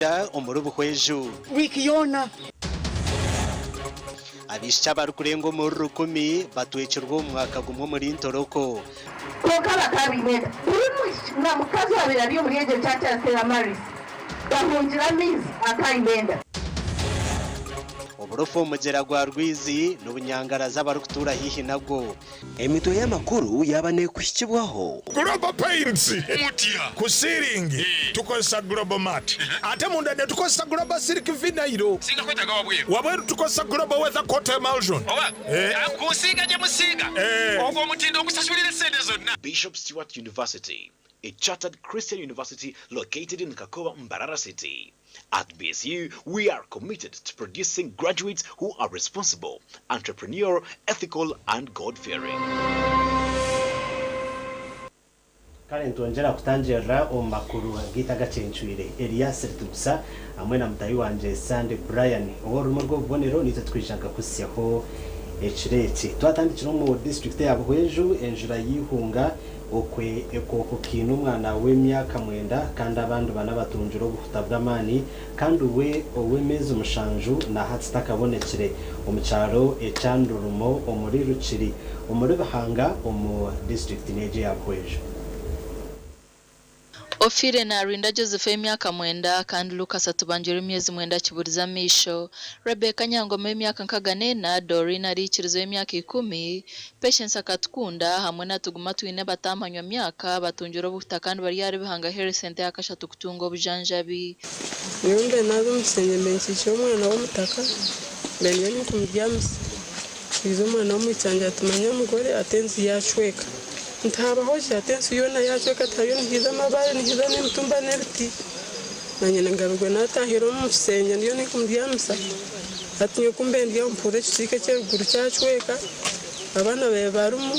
Omuri Buhweju. Wiiki yoona. Abaishiki abarikurenga omuri rukumi batwekirwe omu mwaka gumwe omuri Ntoroko. Kwonka bakaba baine enta. Buri mwishiki na mukazi owaabaire ari omuri egyo church ya Stella Maris bahungira amaizi akaba aine enda. Oburofa omu mugyera gwa Rwizi n'obunyangaraza abarikutuura haihi nagwo. Emitwe y'amakuru yaaba neekuhikibwaho. Global Paints, Ku siiringi tukozesa Global Mat ate munda netukozesa Global Silk Vinyl. Wabweru tukozesa Global Weather Coat Emulsion. Bishop Stuart University, a chartered Christian university located in Kakoba, Mbarara City. At BSU, we are committed to producing graduates who are responsible, entrepreneurial, ethical and God-fearing. Kare nitwongyera kutangirira omu makuru gaitu agacencwire. Elias Ritugusa hamwe na mutaahi wangye Sunday Brian ow'orurimi rw'obubonero naitwe twija nkakuhitsyaho ekiro eki. Twatandikira omu disiturikiti eya Buhweju enjura y'eihunga Okwe ekooko kaine omwana w'emyaka mwenda kandi abandi bana batungire obuhuta bw'amaani kandi we ow'emeezi mushanju na hati takabonekire omu kyaro ekya Ndurumo omuri Rukiri omuri Bihanga omu disiturikiti n'egyo eya Buhweju. Ofiire naarinda Joseph ow'emyaka mwenda kandi Lucas atubangire ow'emyezi mwenda akiburize amaisho. Rebecca Nyangoma ow'emyaka nkaga n'ena, Doreen Ariikiriza ow'emyaka ikumi, Patience Akatukunda hamwe na Tuguma Twine abataamanywa myaka batungire obuhuta kandi bari ahari Bihanga Health Centre eyakashatu kutunga obujanjabi. Nyowe mbe naaza omu kishengye mbe nkiikire omwana w'omutaka mbe ndiyo ninkumubyamisa, haija omwana w'omwishiki angira ati manya mugore ati enju yaacweka. Nti habaho ki? Ati ensi yoona yaacweka ati hariyo nihaija amabaare nihaija n'emitumba n'ebiti. Naanye ngabirwe naataahire omu kishengye ndiyo ninkumubyamisa, hati nyowe ku mbe ndi aho mpurira ekisiika eky'eruguru kyacweka, abaana baabaire barimu,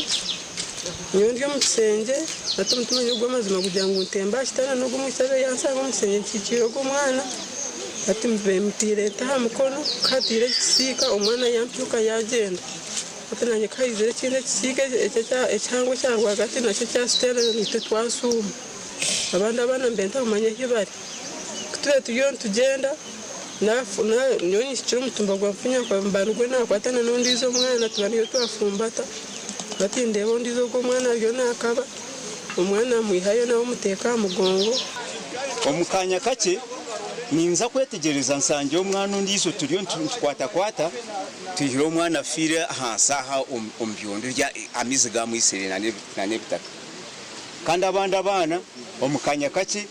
nyowe ndi omu kishengye, hati omutima nyowe ogw'amazima gugira ngu ntembe aha kitanda n'ogwo omwishiki abe yaanshanga omu kishengye nkiikiire ogwo omwana, hati mbe mutaire nta aha mukono, ku hataire ekisiika omwana yampyuka yaagyenda. Hati naanye ku haizire ekindi ekisiika ekihango ekya rwagati nakyo kyatuteerera naitwe twashuuma. Abandi abaana mbe ntakumanya ahi bari. Ku tubaire turiyo nitugyenda, nyowe nyihikire omutumba gwa Mfunya mba nigwo naakwata na n'ondiijo omwana tuba niyo twafumbata. Hati ndeeba ondiijo ogwo omwana ariyo naakaba, omwana mwihayo nawe muteeka aha mugongo. Omu kaanya kakye ninza kwetegyereza nsangye omwana ondiijo turiyo nitukwatakwata. Twihire omwana afiire ahansi aha omu byondo bya amaizi gamwitsire n'ebitaka. Kandi abandi abaana omu kanya kakye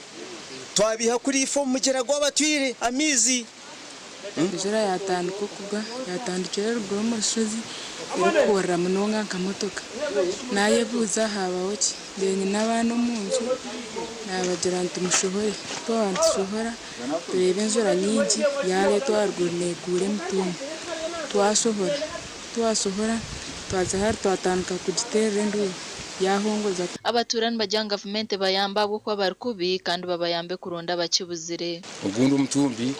twabaiha kuriifa omu mugyera gw'abatwire amaizi. Enjura yaatandika okugwa, yaatandikira eruguru omu rushozi erikuhurira munonga nka motoka. Naayebuuza haabaho ki? Mbaire nyine abaana omu nju, naabagira nti mushohore. Twaba nitushohora Tureeba enjura nyingi yareetwa aharuguru neguura emitumba twashohora twashohora twaza hare twatandika kugiteerera enduuru yahongoza. Abatuura nibagira ngu gavumenti ebayambe ahabw'okuba bari kubi kandi babayambe kuronda abakibuzire. Ogundi omutumbi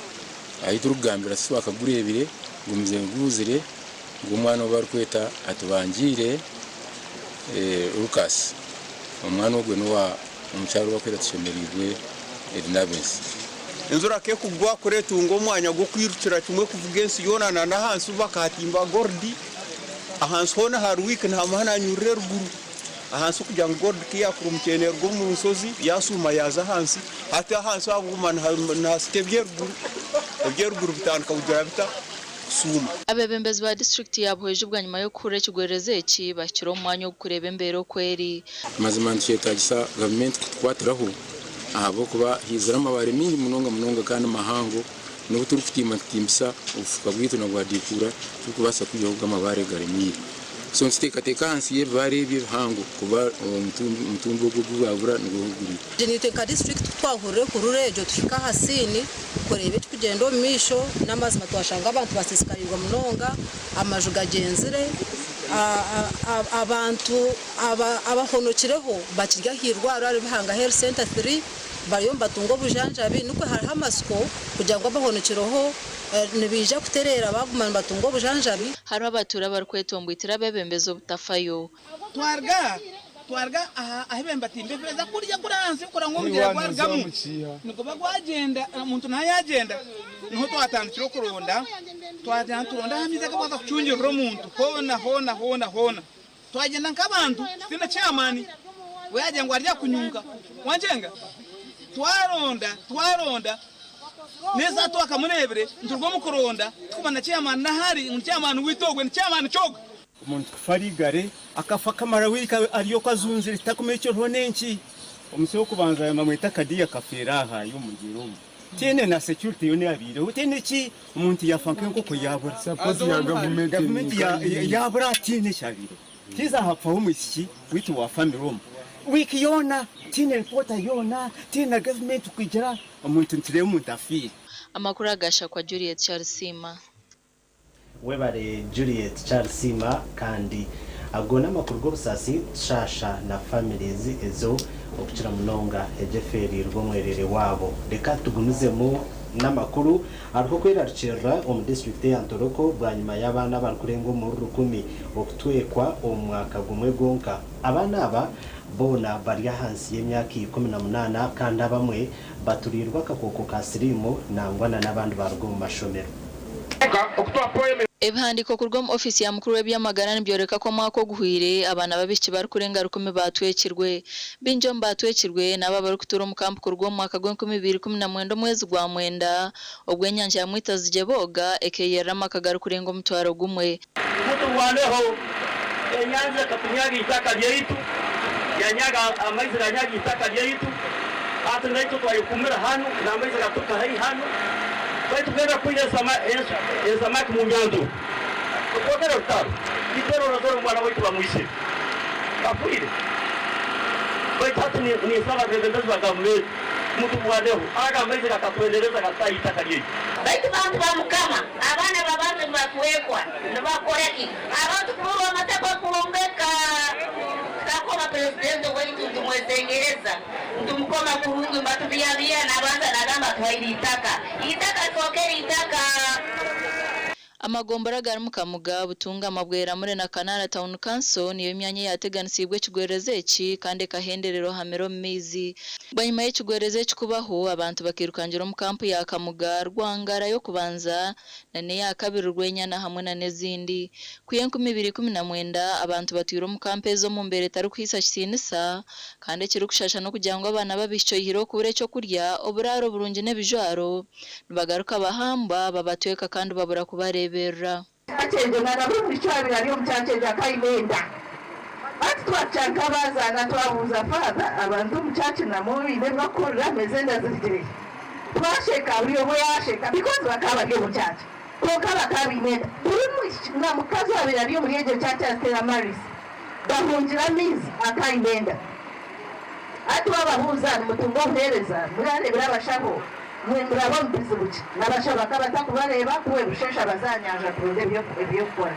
ahu turikugambira titwakagureebire gumize guuzire ngu omwana ou barikweta Atubangiire Lucas omwana ogwe n'owa omukyara ou barikweta Tushemereirwe Ednabensi. Enjura ku ekugwa kuri etunga omwanya gw'okwirukira kimwe kuvuga ensi yoona na n'ahansi bakahatimba gordi. Ahansi hoona ahari wiiki nihamuha nanyurira eruguru. Ahansi kugira ngu gordi ku yakurumukire neruga omu nshozi yashuuma yaaza ahansi. Hati ahansi haguma nihasika eby'eruguru, eby'eruguru bitandika kugira bita? Kusuuma. Abeebembezi ba disiturikiti ya Buhweju bwanyima y'okuhurira ekigwererezi eki, bahikire omu mwanya ogu kureeba embeera oku eri. Mazima nikyetagisa gavumenti kutukwatiraho ahabw'okuba haizire amabaare maingi munonga munonga kandi mahango n'obu turikutiima nitutimbisa obufuka bwaitu na bwa diikuura tiburikubaasa kwihaho ago amabaare garemeire. So nituteekateeka ahansi y'ebibaare ebyo ebihango kuba omutumbi ogwo ogu gwabura nigwo guri. Naitwe nka disiturikiti ku twahurira ehururu egyo tuhika aha siini kureeba ekirikugyenda omu maisho. N'amazima twashanga abantu basiisikariirwe munonga, amaju gagyenzire, abantu abahonokireho bakiri aha irwariro ahari Bihanga Health Centre 3 bariyo nibatunga obujanjabi nikwo hariho amatsiko kugira ngu abahonokireho nibaija kutereera baguma nibatunga obujanjabi. Hariho abatuura abarikwetomboitira abeebembezi obutafayo. Twaruga aha Twaruga aha ahu baabaire nibatimba efeeza kuriya kuri ahansi kureba ngu omugyera gwarugamu niguba gwagyenda omuntu nawe yaagyenda niho twatandikire okuronda twagira ngu turonde ahu amaizi aga kucungirira omuntu hoona hoona hoona hoona twagyenda nk'abantu tutaine chairman we yaagira ngu ari aha kunyunka wankyenga twaronda twaronda n'esaaha twakamureebire nituruga omu kuronda tukubona chairman n'ahu ari ngu ni chairman waitu ogwe ni chairman ki ogwe? Omuntu kufa ari igare, akafa akamara wiiki ari okwo azunzire tutakumanya ekiriho n'enki. Omusi w'okubanza nibamweta Kadiya akafeera aha ari omu mugyera omu. Tihaine na security yoona eyabaireho, tihaine ki, omuntu yaafa nk'enkoko yaabura. Support ya gavumenti Gavumenti yaabura tihaine ekyabaireho. Tihaza hapfaho omwishiki waitu wa family omu. Wiiki yoona tihaine ripoota yoona, tihaine na gavumenti kugira, omuntu nitureeba omuntu afiire. Amakuru aga Shakwa Juliet Kyarisiima. Webare Juliet Kyarisiima kandi ago n'amakuru g'obusaasi tushaasha na families ezo okukira munonga egyo efeereirwe omwerere waabo. Reka tugumizemu n'amakuru. Hariho okwerarikirira omu disiturikiti eya Ntoroko bwanyima y'abaana abarikurenga omuri rukumi okutwekwa omu mwaka gumwe gwonka. Abaana aba boona bari ahansi y'emyaka 18 kandi abamwe baturiirwe akakooko ka siriimu nangwa na n'abandi baaruga omu mashomero. Ebihandiiko kuruga omu ofiisi ya mukuru w'eby'amagara nibyoreka ku omwaka oguhweire abaana b'abaishiki barikurenga rukumi baatwekirwe. Baingi omu baatwekirwe n'abo abarikutuura omu kampu kuruga omu mwaka gw'enkumi ibiri ikumi na mwenda omwezi gwa mwenda obu enyanja ya Mwitazigye Booga ekeyerera amaka garikurenga omutwaro gumwe. Muturwaneho, enyanja ekatunyaga eitaka ryaitu, yanyaga amaizi ganyaga eitaka ryaitu, hati naitwe twayekumira hanu n'amaizi gaturuka haihi hanu, baitu kugenda kwiha ensamaki mu nyanja oku, otwogere rutaro, itwe rora omwana waitu bamwisire, afiire, baitu hati ninsaba abebembezi ba gavumenti muturwaneho, aga amaizi gakatwendereza gataaha eitaka ryaitu. Baitu bantu ba Mukama, abaana b'abantu nibatwekwa, nibakora ki? Abantu kuburwa amataka kwombeka. Tukakoma Purezidenti waitu nitumwesengereza, nitumukoma kurungi nibatubihabiha nabanza nagamba atuhaire itaka. Itaka ritwokere itaka. Amagombora agarimu Kamuga, Butunga, Mabweramure na Kanaara Town Council niyo myanya eyateganisiibwe ekigwererezi eki kandi ekahenderera ohamire omu maizi. Bwanyima y'ekigwererezi eki kubaho, abantu bakairukangira omu kampu ya Kamuga, Rwangara y'okubanza na n'eya kabiri Rwenyana hamwe na n'ezindi. Ku y'enkumi ibiri ikumi na mwenda, abantu batwire omu kampu ezi omu mbeera etarikuhaisa kitiinisa kandi ekirikushasha n'okugira ngu abaana b'abaishiki oihireho okubura eky'okurya, oburaaro burungi n'ebijwaro, Nibagaruka bahambwa, babatweka kandi babura kubareeberera. Kyakyenje na nabwo buri kyabire ari omu kyakyenje akayine enda. Hati twakya nk'abazaana twabuuza father abantu omu church namwo baine ebi bakukorera ezi enda zirugire hi? Twasheka buri omwe yasheka because bakaba bari omu church kwonka bakaba baine enda. Buri mwishiki na mukazi owabire ari omuri egyo church ya Stella Maris bahungira amaizi akayine enda. Hati wababuuza nimutunga obuheereza murarebera abashaho Muraba omu bizibu ki? Nabasha bakaba batakubareeba ku webushesha baza aha nyanja kuronda eby'okukora.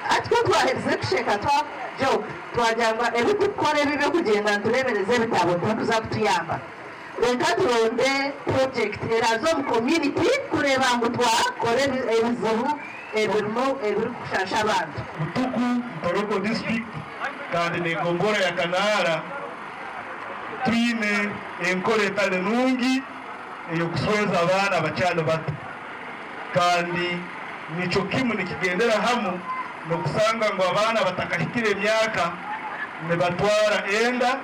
Hati ku twaherize kusheka twa joke twagira ngu ebi turikukora ebi eby'okugyenda nitureebereza ebitabo tibikuza kutuyamba. Reka turonde project eraaze omu community kureeba ngu twakora ebizibu ebirimu ebirikushasha abantu. Butuku, Ntoroko District kandi n'egombora ya Kanaara twine enkora etali nungi ey'okusweza abaana abakyali bato kandi nikyo kimu nikigendera hamu n'okusanga ngu abaana abatakahikire emyaka nibatwara enda,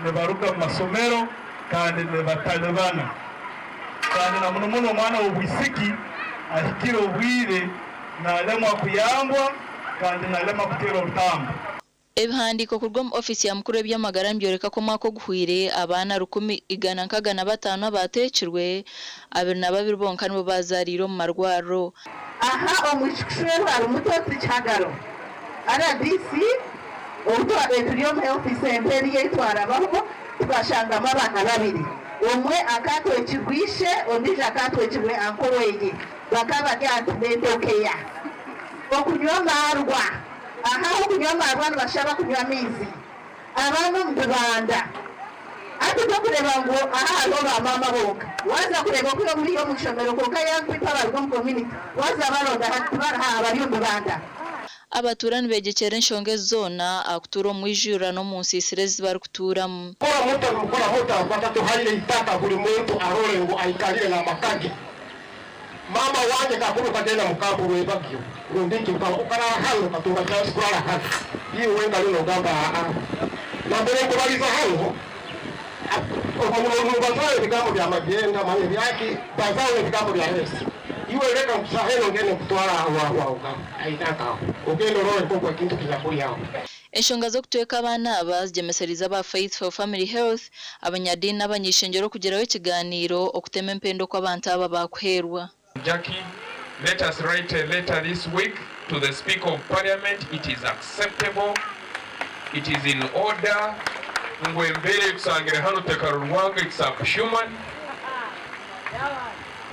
nibaruga mu masomero kandi nibatalibana kandi na muno muno omwana w'obwisiki ahikire obwire nalemwa kuyambwa kandi nalema kuteera orutambu. Ebihandiiko kuruga omu ofiisi ya mukuru w'eby'amagara nibyoreka ku omwaka oguhweire abaana rukumi igana nkaga na bataano abaateekirwe, abiri na babiri bonka nibo baazaariire omu marwariro. Aha omwishiki kushwerwa ari muto ti kihagaro. Rdc obu twabaire turi omu health centre eriyo ei twarabaho tukashangamu abaana babiri, omwe akaatwekirwe ishe ondiijo akaatwekirwe anko weye bakaba bari aha antenatal care. Okunywa amaarwa. Aha ahokunywa amaarwa nibashaba kunywa amaizi. Abaana omu bibanda. Hati tokureeba ngu aha hariho ba maama bonka. Waaza kureeba okuya omuri omu ishomero kwonka young people abaruga omu community waaza baronda hati tibariho aha bari omu bibanda. Abatuura nibegyekyera enshonga ezi zoona aha kutuura omu mwijurira n'omu nsiisira ezi barikutuuramu. Kora muta nimukora muta batatuhaire itaka buli muntu arole ngu aikalire n'amaka ge. Mama wange kakuba okagenda mu kampu rwebagyo rundi ki okarara hanu okatunga chance kurara hanu iwe wenka ali nogamba aa nambere nkubaliza hanu mubazaaho ebigambo bya magyenda manya ebyaki bazaaho ebigambo bya Yesu iwe leka nkusaha eno ngende nkutwara aho aitaka aho ogende orole nkoku ekintu kinyakuli aho. Enshonga z'okutweka abaana aba zigyemesereize aba Faith for Family Health, abanyadiini n'abany'eishengyero okugiraho ekigaaniiro okutema empenda oku abantu aba baakuheerwa. Jackie, let us write a letter this week to the speaker of parliament, it is acceptable, it is in order ngu embeera etusangire hanu tekarurwanga, it's subhuman,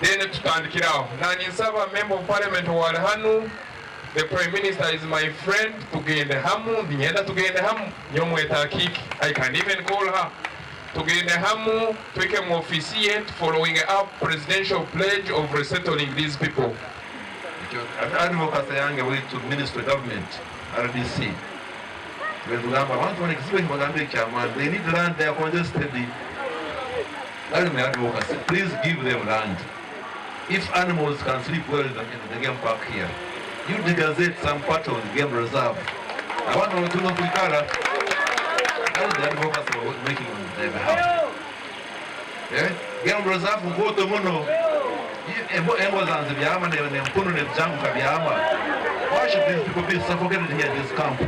then tutandikire aho. Nanye nsaba member of parliament owari hanu, the prime minister is my friend, tugende hamu, niinyenda tugende hamu, nyowe mweta Akiiki, I can even call her, tugende hamu tuhike mu office ye tu following up presidential pledge of resettling these people. Advocacy yange bwaitu ministry government RDC tube nitugamba abantu banu ekizibu eki bagambire ekyamaani they need land they are congested that is my advocacy please give them land if animals can sleep well in the, in the game park here you degazette some part of the game reserve abantu batunga kwikara that is the advocacy we're making on their behalf eh? Game reserve nkooto muno embwa zanze byama nempunu nebyanguka byama why should these people be suffocated here in this camp?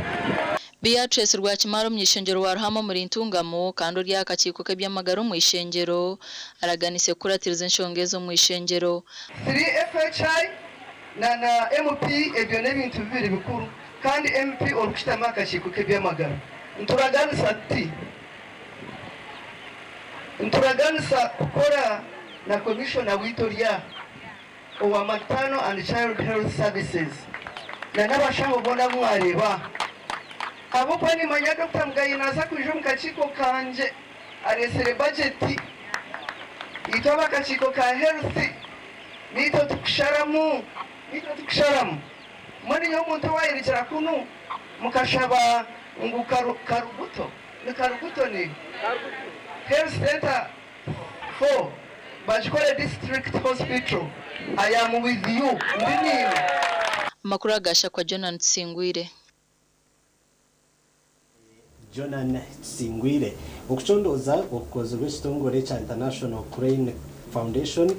Beatrice Rwakimara omuny'eishengyero wa Ruhama omuri Ntungamo kandi ori aha kakiiko k'eby'amagara omu ishengyero araganise kukuratiriza enshonga ezi omu ishengyero. 3 FHI na na MP ebyo n'ebintu bibiri bikuru kandi MP orikushutama aha kakiiko k'eby'amagara nituraganisa tuti nituraganisa kukora na commissioner waitu ori aha owa maternal and child health services na n'abashaho boona abu mwareeba ahabw'okuba nimanya Dr Mugayi naaza kwija omu kakiiko kangye areetsire bajeti itwe ab'akakiiko ka health naitwe tukusharamu naitwe tukusharamu mbwenu nyowe omuntu owaayerekyera kunu mukashaba ngu Karuguto ni Karuguto ni health center 4 bagikore district hospital I am with you ndi niiwe. Amakuru aga Shakwa Jonan Tusingwire. Jonan Tusingwire. Okucondooza okukozirwe ekitongore ekya International Crane Foundation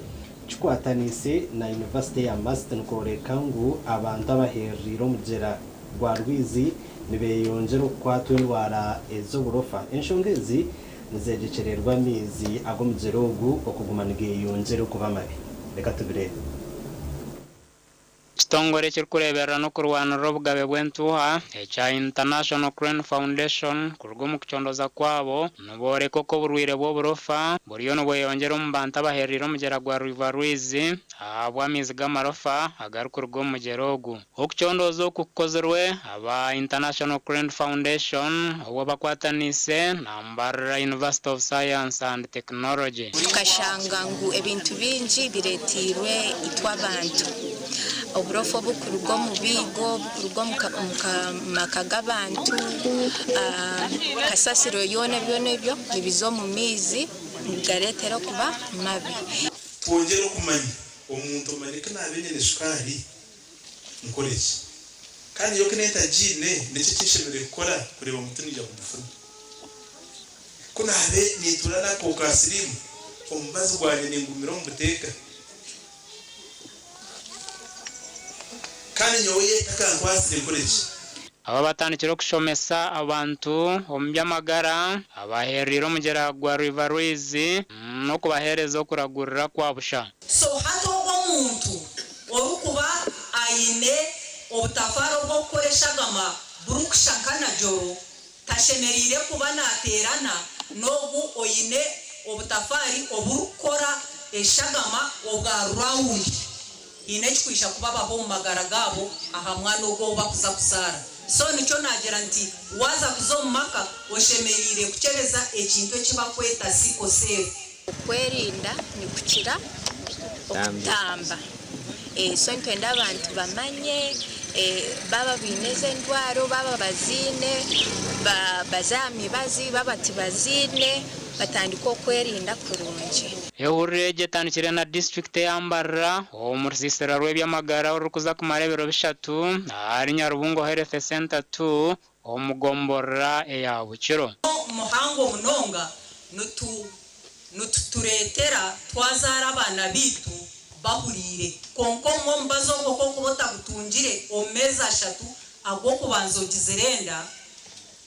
kikwataniise na Yunivasite ya MUST nikworeka ngu abantu abahereriire omugyera gwa Rwizi nibeyongyera okukwatwa endwara ez'oburofa. Enshonga ezi nizegyekyererwa amaizi ag'omugyera ogu okuguma nigeyongyera okuba mabi. Reka tubireebe. Ekitongore ekirikureeberera n'okurwanirira obugabe bw'entuuha ekya International Crane Foundation kuruga omu kucondoza kwabo nibooreka oku oburwaire bw'oburofa buriyo nibweyongyera omu bantu abahereire omugyera gwa River Rwizi ahabw'amaizi g'amarofa agarikuruga omu mugyera ogu. Okucondooza oku kukozirwe aba International Crane Foundation obwo bakwataniise na Mbarara University of Science and Technology. Tukashanga ngu ebintu bingi bireeteirwe itwe abantu. Oburofa oburikuruga omu biigo, oburikuruga omu maka g'abantu, kasasiro yoona byona ebyo nibiza omu maizi nibigareetera okuba mabi. Twongyere okumanya omuntu omanyire ku naabe nyine shukaari nkore ki? Kandi nyowe ku nentagiine niki eki nshemereire kukora kureeba ngu tiniija kugifuna? Ku naabe nintuura n'akahuka ka siriimu, omubazi gwangye ningumira omu buteeka. Kandi nyowe etakankwasire nkore ki? Aba batandikire okushomesa abantu omu by'amagara abahereire omugyera gwa River Rwizi n'okubaheereza okuragurira kwa busha. So hati ogwo omuntu orikuba aine obutafaari obw'okukora eshagama burikusha nka najoro tashemereire kuba naateerana n'ogu oine obutafaari oburikukora eshagama obwa rawundi. Haine ekirikwija kubabaho omu magara gaabo aha mwana ogwo ou barikuza kuzaara. So nikyo naagira nti waaza kuza omu maka oshemereire kukyebeza ekintu eki barikweta sickle cell. Okwerinda nikukira okutamba. So nitwenda abantu bamanye. Baaba baine ezo endwara, baaba baziine, baze aha mibazi, baaba tibaziine, batandike okwerinda kurungi. Ehururu egi etandikire na disiturikiti eya Mbarara omu rusiisira rw'eby'amagara orurikuza kumara ebiro bishatu ahari Nyarubungo Health Centre ii omu gomborora eya Bukiro. Muhango munonga nitutureetera twazaara abaana baitu bahuriire. Kwonka omwe omubazi ogwo ku orikuba otagutungire omu meezi ashatu ag'okubanza ogizire enda,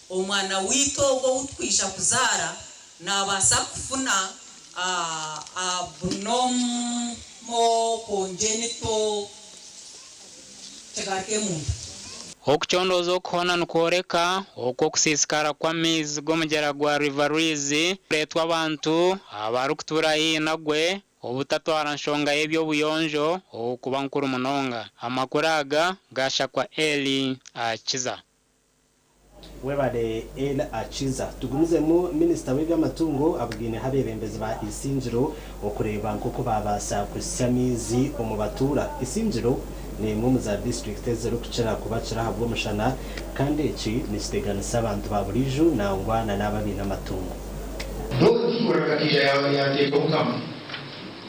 omwana waitu ogwo ou turikwija kuzaara naabaasa kufuna abnormal congenital kigaruka emunda. Okucondooza okuhoona nikworeka oku okusiisikara kw'amaizi g'omugyera gwa River Rwizi kureetwa abantu abarikutuura haihi nagwe obutatwara nshonga y'eby'obuyonjo okuba nkuru munonga. Amakuru aga gashakwa Elly Akiza. Webare El Akiza. Tugumizemu, Minisita w'eby'amatungo abugaineho abeebembezi ba Isingiro okureeba nk'oku baabaasa kuhitsya amaizi omu batuura. Isingiro n'emwe omu za disiturikiti ezirikukira kubakira ahabw'omushana kandi eki nikiteganisa abantu ba buriijo nangwa na n'abo abaine amatungo. Doti orakakija yateeka Omukama.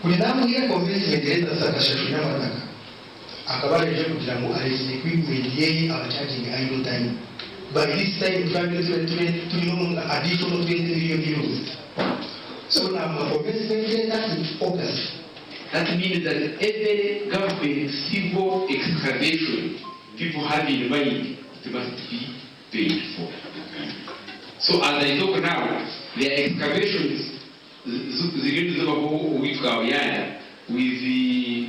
Kuri namuha commencement letter akashashurira amataka. Akaba araije kugira ngu areetsire equipment yeye abacharginge idle time by this time twabire tube turi nomu additional 20 million euros. So namuha commencement letter in August. That means that every government civil excavation people have in mind, it must be paid for. So as I talk now, there are excavations ziriyo nizibaho owaitu Kabuyanda with the,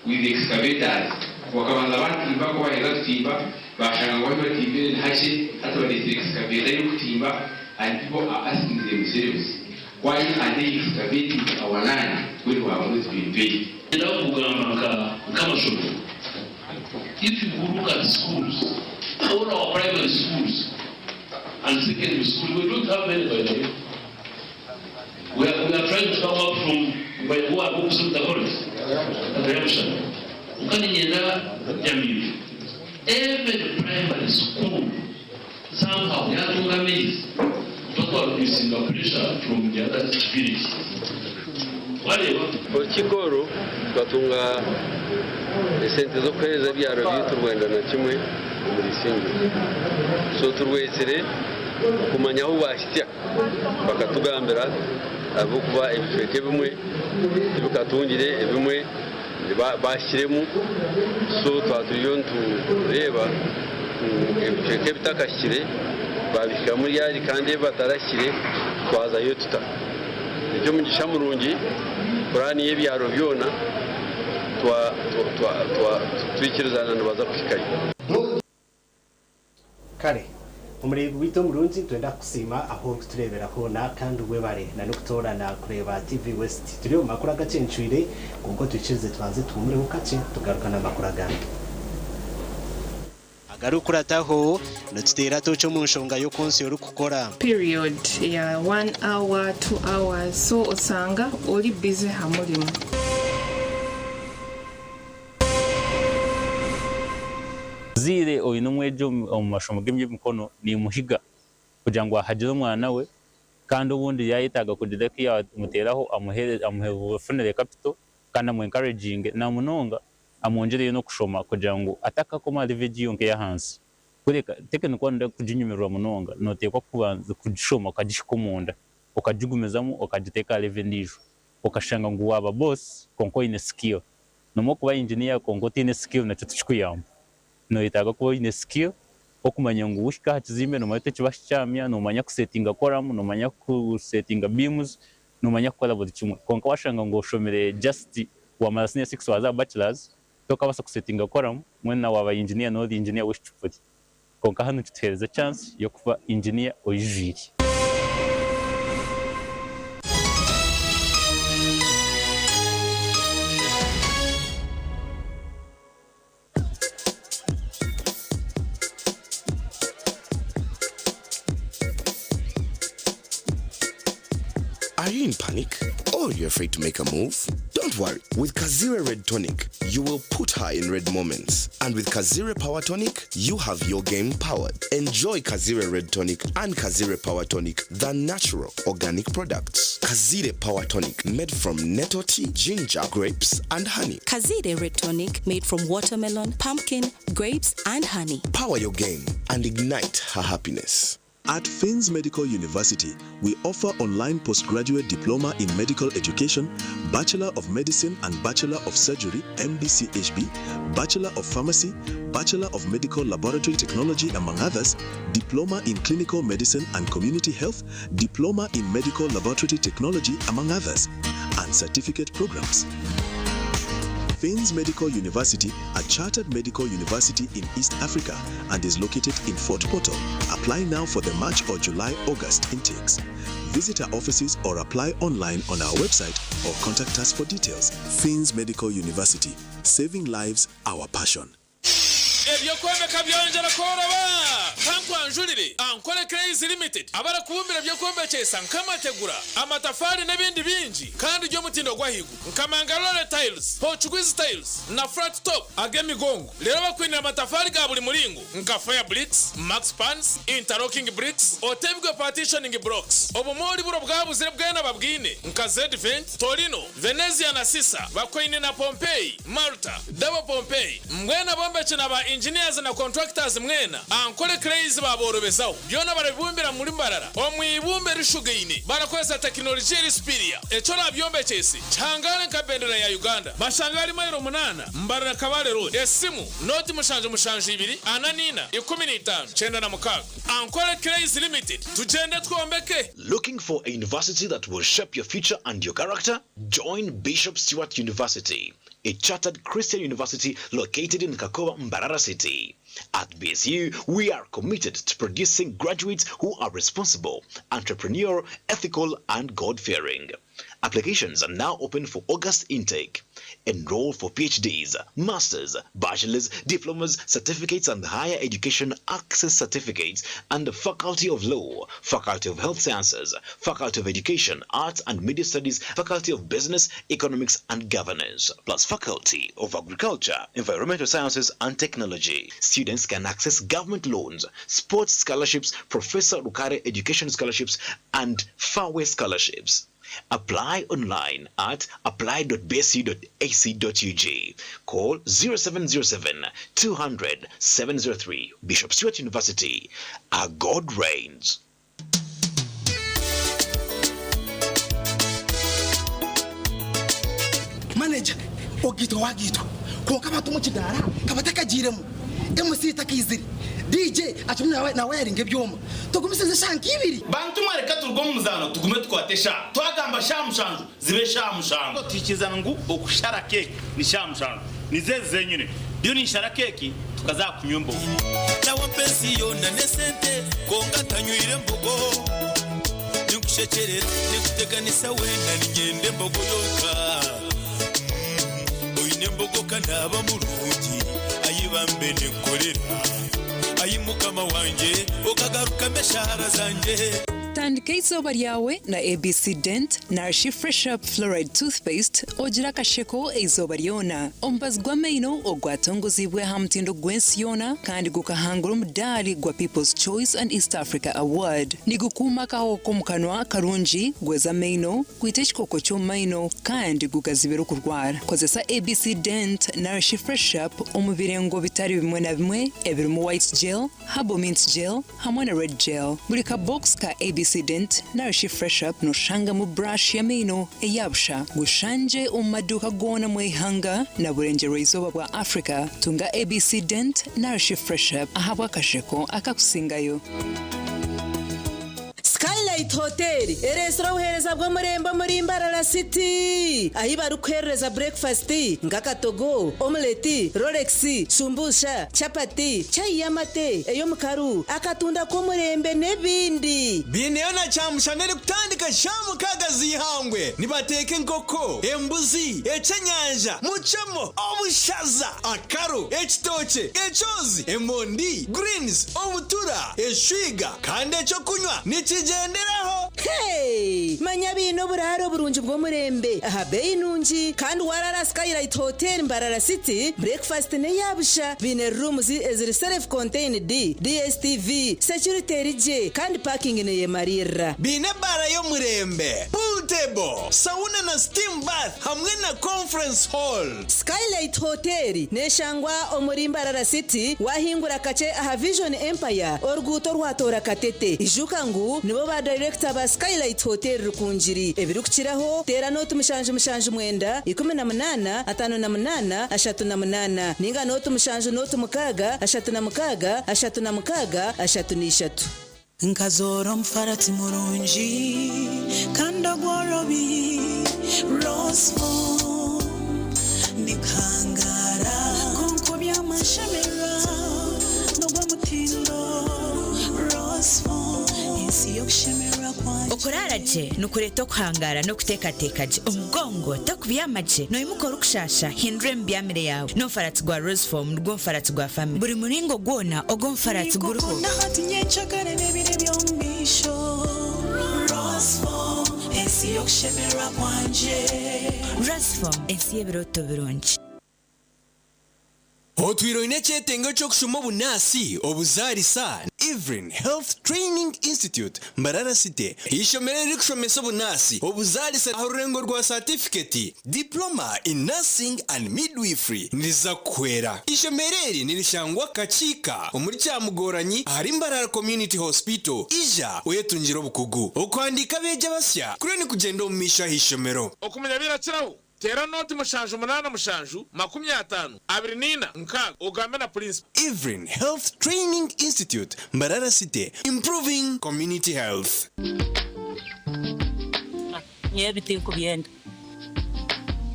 with the excavators. Bakabanza batimba, ku baheza kutimba, bashanga ngu ahu batimbire ni hakye, hati bareetsire excavator y'okutimba and people are asking themselves why are they excavating our land when we have not been paid? Niinyenda kugamba nka nk'amashomero, if you look at schools, all our primary schools and secondary schools, we don't have many by the way. We are, we are trying to come up from by who are kuza college Akayamushana. Kwonka niinyenda Nyamiibwe, every primary school somehow yatunga amaizi, tuba twa reducinga pressure from the other village. Wareeba? Orukiiko oru tukatunga esente z'okuheereza ebyaro byaitu 91 omuri Isingiro. So turwetsire kumanya ahu baahitsya bakatugambira ahabw'okuba ebicweka ebimwe tibikatungire ebimwe baahikiremu so twaba turiyo nitureeba ngu ebicweka ebitakahikire baabihikamu ryari kandi ebi batarahikire twazayo tuta. Eky'omugisha murungi puraani y'ebyaro byona twikirizana nibaza kuhikayo. Kare omureebi waitu omurungi nitwenda kukusiima ahu orikutureebera hoona kandi webare na n'okutoorana kureeba TV West. Turi omu makuru agacencwire kwonka otwikirize tubanze tuhumureho kakye tugaruka n'amakuru agandi. Agarikukurataho, nituteera tooki omu nshonga y'oku nsi orikukora. Period ya one hour, 2 hours so osanga ori busy ha murimo. Omuzaire oine omwegi omu mashomo g'eby'emikono nimuhiga kugira ngu ahagire omwana we kandi obundi yaayetaaga kugira eki yaamuteeraho amufunire capital kandi amu encouraginge na munonga amwongyereyo n'okushoma kugira ngu atakakoma ahari level egi yonka ey'ahansi. Kureka technical waaba kuginyumirwa munonga nooteekwa kubanza kugishoma okagihika omunda okagigumizamu okagiteeka aha level endiijo okashanga ngu waaba boss kwonka oine skill. Noomanya okuba engineer kwonka otaine skill nakyo tikikuyamba. Noyetaaga kuba oine skill okumanya ngu wahika aha kizimbe noomanya oti eki bakikyamya, noomanya kusetinga column, noomanya kusetinga beams, noomanya kukora buri kimwe. Kwonka waashanga ngu oshomire just waamara senior six waaza aha bachelors, tokabaasa kusetinga column, mbwenu na waaba engineer nooba ori engineer w'ekicupuri. Kwonka hanu kituheereza chance y'okuba engineer oijwire. Are you in panic? Or you're afraid to make a move? Don't worry. With Kazire Red Tonic, you will put her in red moments. And with Kazire Power Tonic, you have your game powered. Enjoy Kazire Red Tonic and Kazire Power Tonic, the natural organic products. Kazire Power Tonic, made from nettle tea, ginger, grapes, and honey. Kazire Red Tonic made from watermelon, pumpkin, grapes, and honey. Power your game and ignite her happiness. At Finns Medical University, we offer online postgraduate diploma in medical education, Bachelor of Medicine and Bachelor of Surgery, MBCHB, Bachelor of Pharmacy, Bachelor of Medical Laboratory Technology, among others, Diploma in Clinical Medicine and Community Health, Diploma in Medical Laboratory Technology, among others, and certificate programs. Finns Medical University, a chartered medical university in East Africa and is located in Fort Portal. Apply now for the March or July August intakes. Visit our offices or apply online on our website or contact us for details. Finns Medical University, saving lives, our passion. Eby'okwombeka byongyera kworoba! Kankwanjurire Ankole Clays Limited abarikubumbira eby'okwombekyesa nk'amategura, amatafaari n'ebindi bingi kandi by'omutindo gw'ahaiguru nka Mangalore Tiles, Portuguese Tiles na Flat Top ag'emigongo. Reero bakwinire amatafaari ga buri muringo nka Fire Bricks, Max Pans, Interlocking Bricks, Otebwe Partitioning Blocks. Obumoori buri obwabuzire bwena babwine nka Zedvent, Torino, Venezia na Sisa bakwaine na Pompeii, Malta, Double Pompeii. Mbwenu abombeki na ba engineers na contractors mwena, Ankole Clays baaborobezaho. Byona barabibumbira muri Mbarara omu ibumba erishugaine barakozesa tekinologiya eri superior. Eki orabyombekyese kihangare nka bendera ya Uganda. Bashanga ahari mailo munaana, Mbarara Kabale Road. Esimu, nooti 772 44 15 96. Ankole Clays Limited, tugyende twombeke! Looking for a university that will shape your future and your character? Join Bishop Stuart University, a chartered Christian university located in Kakoba, Mbarara City. At BSU, we are committed to producing graduates who are responsible, entrepreneurial, ethical, and God fearing. Applications are now open for August intake. Enroll for PhDs, Masters, Bachelors, Diplomas, Certificates, and Higher Education Access Certificates and the Faculty of Law, Faculty of Health Sciences, Faculty of Education, Arts and Media Studies, Faculty of Business, Economics and Governance, plus Faculty of Agriculture, Environmental Sciences and Technology. Students can access government loans, sports scholarships, Professor Rukare Education Scholarships, and Fairway Scholarships. Apply online at apply.bsu.ac.ug. Call 0707 200 703. Bishop Stuart University. Our God reigns. Manager, ogiitwa wagiitwa kwonka abantu omu kidaara ka batakagiiremu, MC takaizire, DJ akirimu nawayaringa ebyoma. Tugumisirize eshaaha nk'ibiri. Bantu mwe reka turuge omu muzaano tugume tukwate eshaaha. Twagamba shaaha mushanju zibe shaaha mushanju. Twikiriza ngu okushara keeki ni shaaha mushanju. Nizo ezi zenyine. Ndiyo ninshara keeki tukaza aha kunywa embogo. Nawe mpa ensi yoona n'esente kwonka ntanywire mbogo. Ninkushekyerera ninkuteganisa weena niinyenda embogo yonka. Oine embogo ka naaba murungi ayi bambe ninkukorera. Ayi Mukama wangye okagarukamu eshaara zangye. Tandika eizooba ryawe na ABC Dent narishi Fresh Up Fluoride Toothpaste ogire akasheko eizooba ryona. Omubazi gw'amaino ogwatongoziibwe aha mutindo gw'ensi yoona kandi gukahangura omudaari gwa People's Choice and East Africa Award. Nigukuuma akahoho k'omu kanwa karungi, gweza amaino, gwita ekikooko ky'omu maino kandi gugazibira okurwara. Kozesa ABC Dent narishi Fresh Up omu birengo bitari bimwe na bimwe ebirimu White Gel, Herbal Mint Gel hamwe na Red Gel. Buri ka box ka ABC Dent narishi Fresh Up noshangamu brush y'amaino eya busha. Gushangye omu maduuka goona omu ihanga na burengyerwa-izooba bwa Africa. Tunga ABC Dent narishi Fresh Up ahabw'akasheko akakusingayo. Skylight Hotel ereetsire obuheereza bw'omurembe omuri Mbarara City ahi barikuheerereza burekifasiti nk'akatogo, omuleti, rolex, shumbusha, chapati, chai y'amate, ey'omukaru, akatunda k'omurembe n'ebindi. Baineyo na kyamushana erikutandika shaaha mukaaga z'eihangwe. Nibateeka enkoko, embuzi, eky'enyanja, mucemo, obushaza, akaru, ekitookye, ekyozi, emondi, greens, obutura, eshwiga kandi eky'okunywa nikigyenderaho. Hey! Manya baine oburaaro burungi bw'omurembe aha beeyi nungi kandi warara aha Skylight Hotel Mbarara City, breakfast n'eya busha. Baine rooms eziri self contained, DSTV, security eri gye kandi parking neyemariirira. Baine ebaara y'omurembe, pool table, sauna na steam bath hamwe na conference hall. Skylight Hotel neshangwa omuri Mbarara City wahingura kakye aha Vision Empire oruguuto orwatoora Katete. Ijuka ngu nibo ba dayirekita ba Skylight Hotel Rukungiri. Ebirikukiraho teera nooti 779 18 58 38 ninga nooti 7 nooti 6 36 36 33. Nkazoora omufarati murungi kandi ogworobi, Rosefoam ndikuhangaara. Kwonka oby'amashemererwa n'ogw'omutindo, Rosefoam ensi y'okushemererwa kwangye. Okuraara gye nikureeta okuhangaara n'okuteekateeka gye. Omugongo tokubyama gye, noimuka orikushaasha, hindura emibyamire yaawe. N'omufaratsi gwa Rosefoam nigwo mufaratsi gwa famire. Buri muringo gwona ogu omufaratsi guriho. Ninkukunda hati nyencakare n'ebiro eby'omu maisho, Rosefoam ensi y'okushemererwa kwangye. Rosefoam ensi y'ebirooto birungi. Otwire oine ekyetengo ky'okushoma obunaasi, obuzaarisa? Evelyn Health Training Institute, Mbarara City, eishomero eririkushomesa obunaasi, obuzaarisa aha rurengo rwa saatifiketi, Diploma in Nursing and Midwifery, niriza kukuhwera. Eishomero eri nirishangwa Kakiika omuri Kyamugoranyi ahari Mbarara Community Hospital. Ija oyetungire obukugu. Okuhandiika abeegi abasya kuriyo nikugyenda omu maisho aha ishomero. Okumanya birakiraho, Teera nooti 7 8 7 50 24 6 ogambe na purinsipo. Evelyn Health Training Institute, Mbarara City, improving community health. Nyowe ebi tinkubyenda.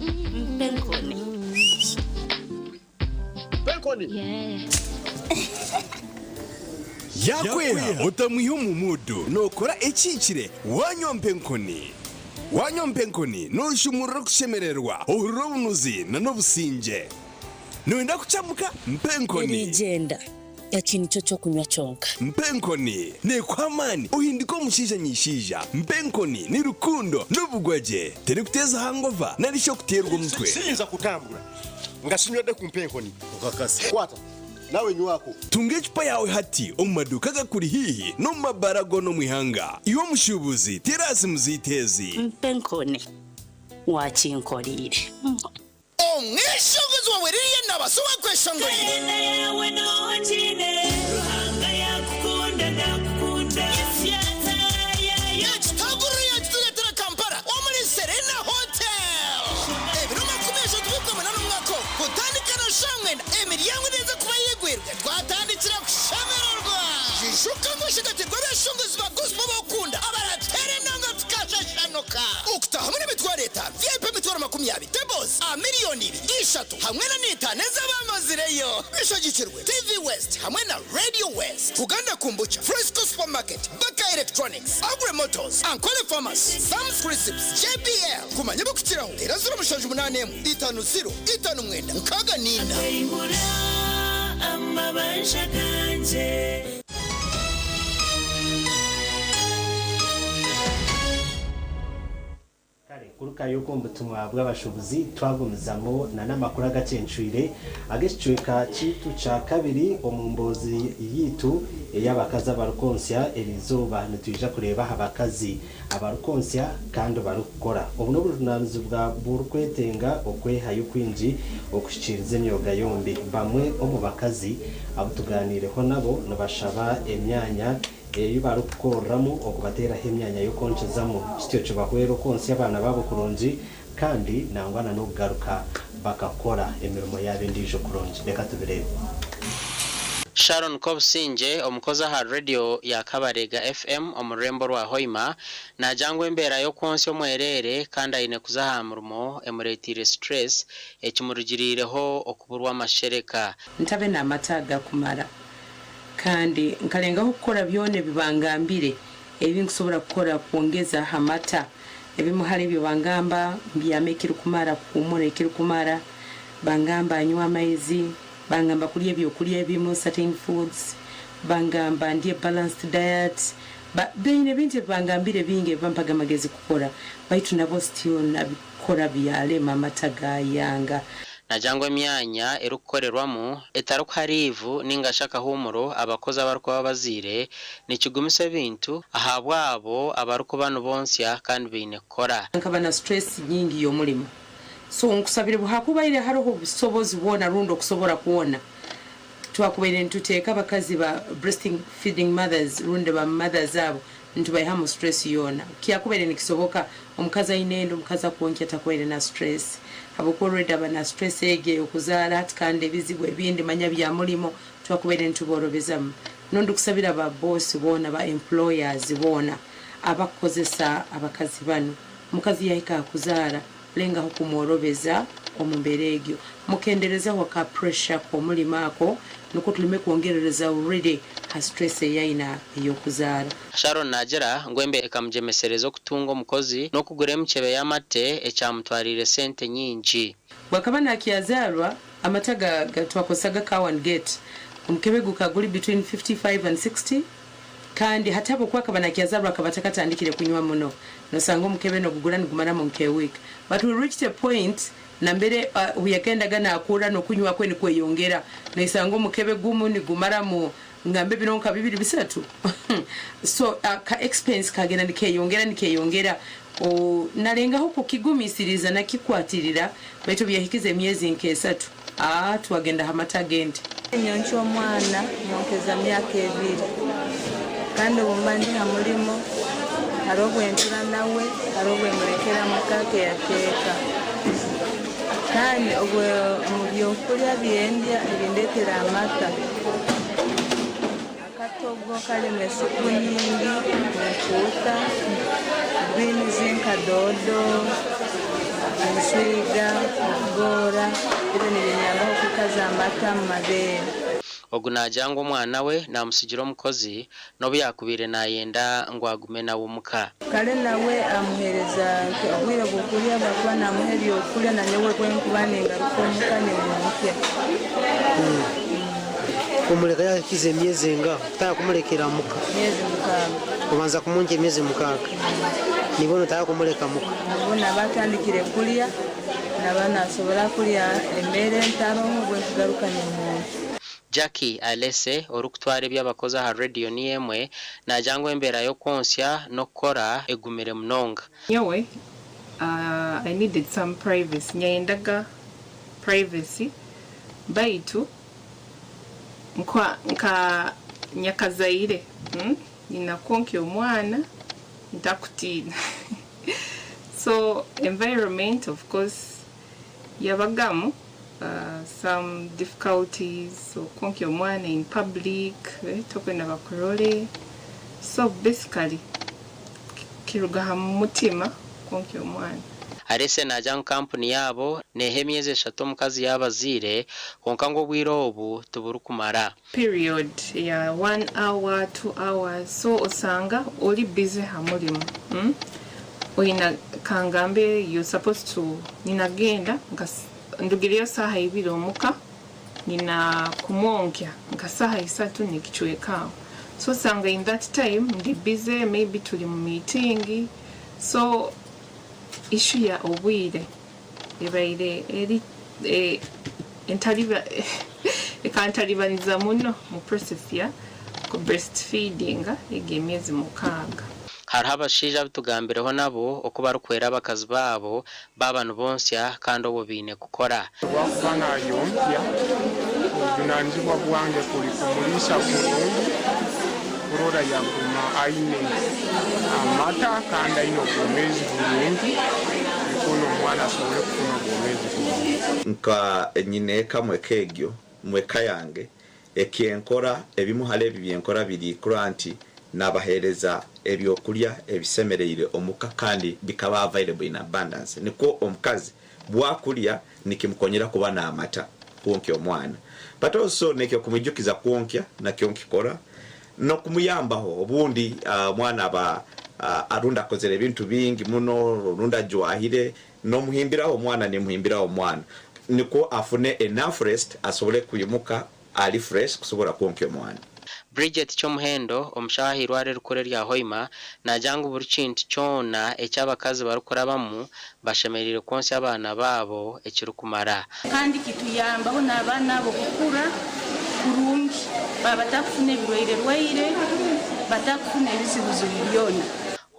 Mpa enkoni. Mpa enkoni. Yaakweha otamwiha omu muudu, nookora ekihikire waanywa mpa enkoni. Waanywa mpa enkoni nooshumurura okushemererwa, ohurira obunuzi n'obusingye. Nooyenda kucamuka? Mpa enkoni. Eriigyenda, eki nikyo ky'okunywa kyonka. Mpa enkoni neekuha amaani ohindike omushaija nyaishaija. Mpa enkoni ni rukundo n'obugwagye. Terikuteeza hangova nari shi okuteerwa omutwe. Siyinza kutambura nga sinywedde ku mpa enkoni. Okakasa. Kwata. Nawe nywako. Tunga ecupa yaawe hati omu maduuka agakuri haihi n'omu mabaara goona omu ihanga. Iwe omushuubuzi, teera aha simu zaitu ezi. Mpa enkoni wakinkoreire. Omweshongozi wawe Lilian Nabaso owakweshongorire. Kalenda yawe nogiine Ruhanga yakukunda nakukunda Ekitaguriro yakitureetera Kampala omuri Serena Hotel ebiro 38 omwaka ogu kutandika na shaaha mwenda emiryango neeza kuba eyigwirwe twatandikira kushemererwa. Ijuka ngu oshagatirwe abeshongozi ba gospel abokukunda abarateera enanga tukashashanuka. Okutaaha hamwe n'emitwaro etaano, VIP emitwaro 20, tables aha miriyoni ibiri, ishatu hamwe na n'etaano ez'abamazireyo. Bishagikirwe TV West hamwe na Radio West, Buganda Kombucha, Fresco Supermarket, Baka Electronics, Agri Motors, Ankole Pharmacy, Sam's Crisps, JBL. Kumanya ebirikukiraho, teera 078 50 59 64. Akaihura amabanja gangye. Kare kurukayo okwo omu butumwa bw'abashuubuzi twagumizamu na n'amakuru agacencwire ag'ekicweka kyaitu kya kabiri omu mboozi yaitu ey'abakazi abarikwontsya. Eriizooba nitwija kureeba aha bakazi abarikwontsya kandi barikukora. Obu n'obujunaanizibwa burikwetenga okwehayo kwingi okuhikiiriza emyoga yombi. Bamwe omu bakazi abu tugaaniireho nabo nibashaba emyanya ei barikukoreramu okubateeraho emyanya y'okwonkizamu kityo kibahwera okwontsya abaana baabo kurungi kandi nangwa na n'okugaruka bakakora emirimo yaabo endiijo kurungi. Reka tubireebe. Sharon Kobusingye, omukozi aha Radio ya Kabarega FM omu rurembo rwa Hoima, naagira ngu embeera y'okwontsya omwereere kandi aine kuza aha murimo emureeteire stress ekimurugiriireho okuburwa amashereka. Ntabe n'amata agakumara. Kandi nkalengaho kukora byona ebi bangambire ebi nkusobora kukora kwongeza ha mata. Ebimu hali ebyo bangamba mbyame ekirukumara, kuhumura ekirukumara, bangamba nywe amaizi, bangamba kulya ebyokulya ebimu, certain foods, bangamba ndye balanced diet, Baine ebintu ebibangambire bingi ebibampaga amagezi kukora, baitu nabo still nabikora byalema amata gayanga. Nagira ngu emyanya erikukorerwamu etarikuha liivu ninga shi akahuumuro abakozi abarikuba bazaire nikigumisa ebintu ahabw'abo abarikuba nibonsya kandi baine kukora. Nkaba na stress nyingi y'omulimo, so nkusabire buhakubaire haroho obusobozi bwona rundi okusobora kwona, twakubaire nituteeka abakazi ba breasting feeding mothers rundi ba mothers abo nitubaihamu stress yoona. Kyakubaire nikisoboka omukazi aine enda, omukazi akwonkya takubaire na stress habwokuba already aba na stress egi ey'okuzaara hati kandi ebizibu ebindi manya bya mulimo, twakubaire nituborobezamu. Nondikusabira ba boss boona, ba employers boona abakukozesa abakazi banu, omukazi yahika aha kuzaara, lengaho kumworobeza omu mbeera egyo, mukenderezeho ka pressure k'omulimo ako nukwo tuleme kwongerereza already ha stress eyaina ey'okuzaara. Sharon naagira ngu embeera ekamugyemesereza okutunga omukozi n'okugura emikyebe y'amate ekyamutwariire sente nyingi. Bwakaba nakyazaarwa, amata ga ga twakozesaga Cow and Gate, omukebe gukaba guri between 55 and 60 kandi hati habwokuba akaba nakyazaarwa akaba atakatandikire kunywa muno, nosanga omukebe nogugura nigumaramu nk'eweek but we reached a point nambere obuyagendaga nakura n'okunywa kwe nikweyongera, noisanga omukebe gumu nigumaramu ngambe ebiro nka bibiri bisatu so ka expense kagenda nikeyongera nikeyongera. Nalengaho kukigumisiriza nakikwatirira baitu obuyahikize emyezi nk'esatu, twagenda ha mata ag'ente. Nyonkya omwana mwonkeza myaka ebiri kandi obumba ndi ha mulimo hariho obwentura nawe, hariho obwemulekera muka caretaker kandi omu byokurya byendya ebindetera amata, akatogo karimu esupu nyingi ninkuuta, greens nka doodo, enswiga, obugoora ebyo nibinyambaho kwikaza amata omu mabeere. Ogu naagira ngu omwana we naamutsigira omukozi n'obu yaakubaire naayenda ngu agume nawe omuka. Kare nawe amuheereza obwire bw'okurya bwakuba naamuha ebyokurya nanyowe bwenkuba ningaruka omuka nimwonkya. Omureka yahikize emyezi engaha otaaha kumulekera muka? Myezi mukaaga. Obanza kumunkya emyezi mukaaga nibwo notaaha kumuleka muka? Nibwo naba atandikire kurya, naba nasobora kurya emere ntaroho bwenkugaruka nimwonkya. Jackie Alese, orikutwara eby'abakozi aha rediyo niyo emwe, naagira ngu embeera y'okwontsya n'okukora egumire munonga. Nyowe I needed some privacy, nyayendaga privacy baitu nka nyakazaire nyina kwonkya omwana ntakutiina so environment of course yabagamu some difficulties, okwonkya omwana in public tokwenda bakurole, so basically kiruga ha mutima kwonkya omwana. Alese naagira ngu kampuni yaabo neeha emyezi eshatu omukazi yaaba azaire kwonka ngu obwire obu tiburikumara. Period ya one hour, 2 hours, so osanga ori busy ha murimo, Oina kangambe you supposed to ninagenda nka ndugireyo saaha ibiri omuka, nina kumwonkya nka saaha isatu nikicweka aho, so osanga in that time ndi busy, maybe turi mu meeting, so issue ya obwire ebaire eri ekantalibaniza muno mu process ya ku breastfeeding egi emyezi 6. Hariho abashaija abutugambireho nabo oku barikuhwera abakazi baabo baaba nibonsya kandi obwo baine kukora. Bwakuba nayonkya, obuvunanizibwa bwange kuli kumuriisa kurungi kurora yaguma aine amata kandi aine obwomeezi burungi nikwo n'omwana asobole kufuna obwomeezi burungi. Nka nyineeka mweka egyo mweka yange ekyenkora ebimu hali ebi byenkora biri kurora nti nabaheereza ebyokurya ebisemereire omuka kandi bikaba available in abundance, nikwo omukazi bwakurya nikimukonyera kuba n'amata kwonkya omwana, but also nekyo kumwijukiza kwonkya nakyo nkikora n'okumuyambaho obundi omwana aba arundi akozere ebintu bingi muno rundi ajwahire, n'omuhimbiraho omwana, nimuhimbiraho omwana nikwo afune enough rest asobole kwimuka ali fresh kusobora kwonkya omwana. Bridget Kyomuhendo, omushaho ah'eirwariro erikuru erya Hoima, naagira ngu buri kintu kyona eki abakazi barikurabamu, bashemereire kwontsya abaana baabo ekirikumara. Kandi kituyambaho n'abaana abo kukura kurungi, baaba batakufuna ebirwaire-rwaire, batakufuna ebizibuzibu byona.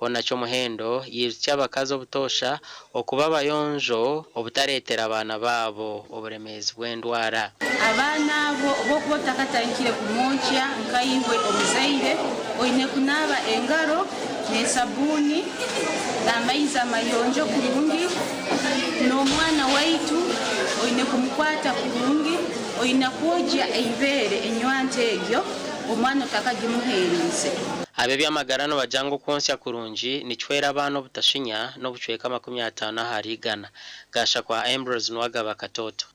Hoona Kyomuhendo yaijutsya abakazi obutoosha okuba abayonjo obutareetera baana baabo oburemeezi bw'endwara. Abaana abo obu okuba otakatandikire kumwonkya nka iwe omuzaire, oine kunaaba engaro n'esabuuni n'amaizi amayonjo kurungi. N'omwana waitu oine kumukwata kurungi, oine kwogya eibeere enywanto egyo omwana otakagimuheeriize. Ab'eby'amagara nibagira ngu okwontsya kurungi nikihwera abaana obutashinya n'obucweka 50 ahari igana. Gashakwa Ambrose Nuwagaba Katoto.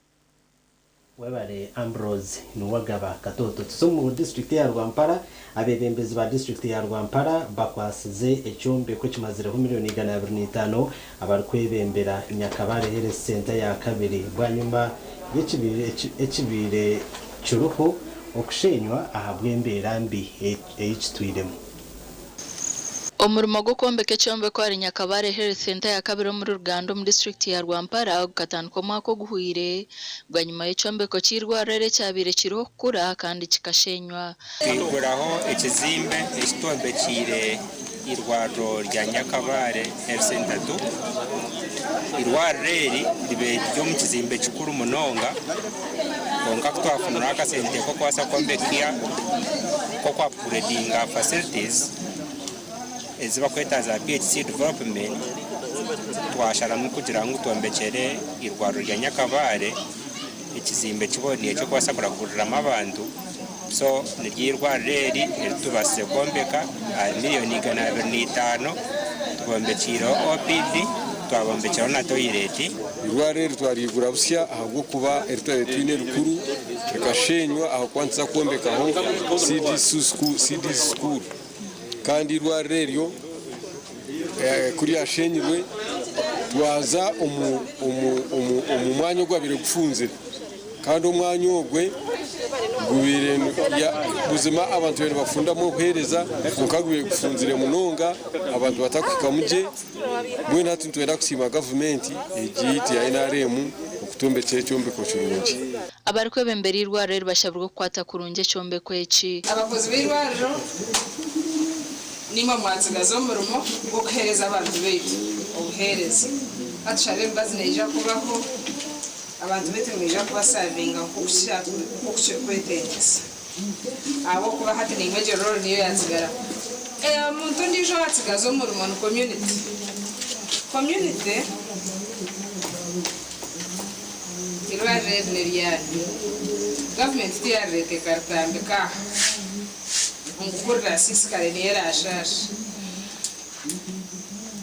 Webare Ambrose Nuwagaba Katoto. Tuze omu disiturikiti eya Rwampara, abeebembezi ba disiturikiti ya Rwampara bakwasize ekyombeko ekimazireho miriyoni 205 abarikwebembera Nyakabale Health Centre ya kabiri bwanyima y'ekibaire kiriho okushenywa ahabw'embeera mbi ei kitwiremu. Omurimo gw'okwombeka ekyombeko ahari Nyakabale Health Centre ya kabiri omuri Rugando omu disiturikiti ya Rwampara gukatandika omwaka oguhweire bwanyima y'ekyombeko ky'eirwariro eri ekyabaire kiriho kukura kandi kikashenywa. Twiguraho ekizimbe eki twombekiire eirwariro rya Nyakabale Health Centre 2. Eirwariro eri ribaire riri omu kizimbe kikuru munonga kwonka ku twafunire akasente k'okubaasa kwombeka k'oku upgradinga facilities ezi barikweta za PHC development, twasharamu kugira ngu twombekyere eirwariro rya Nyakabale ekizimbe kiboneire ky'okubaasa kuraguriramu abantu. So niryo eirwariro eri eri tubaasize kwombeka ahari miriyoni 205, tubombekiireho OPD, twabombekyeraho na toyireti. Eirwariro eri twarigura busya ahabw'okuba eri twabire twine erikuru rikashenywa ahakuba nituza kwombekaho CD School kandi eirwariro eryo ku ryashenyirwe twaza omu mwanya ogwabaire gufunzire. Kandi omwanya ogwe gubaire buzima abantu babaire nibafundamu obuheereza kwonka gubaire gufunzire munonga abantu batakuhikamu gye. Mbwenu hati nitwenda kusiima gavumenti egi yaitu eya NRM okutwombekyera ekyombeko kirungi. Abarikwebembera eirwariro eri bashabirwe kukwata kurungi ekyombeko eki. Abakozi b'eirwariro niimwe mwatsigaza omurimo gw'okuheereza abantu baitu obuheereza. Ka tushabe emibazi neija kubaho. Abantu baitu nibaija kubasavinga nk'oku kirikwetengyesa ahabw'okuba hati naimwe egyo role niyo yaatsigaraho. Omuntu ondiijo owaatsigaza omurimo ni community. Community eirwariro eri n'eryanyu. Gavumenti tiyaarireeta ekaritambika aha ngu ku rirasiisikare niyo eraashaashe.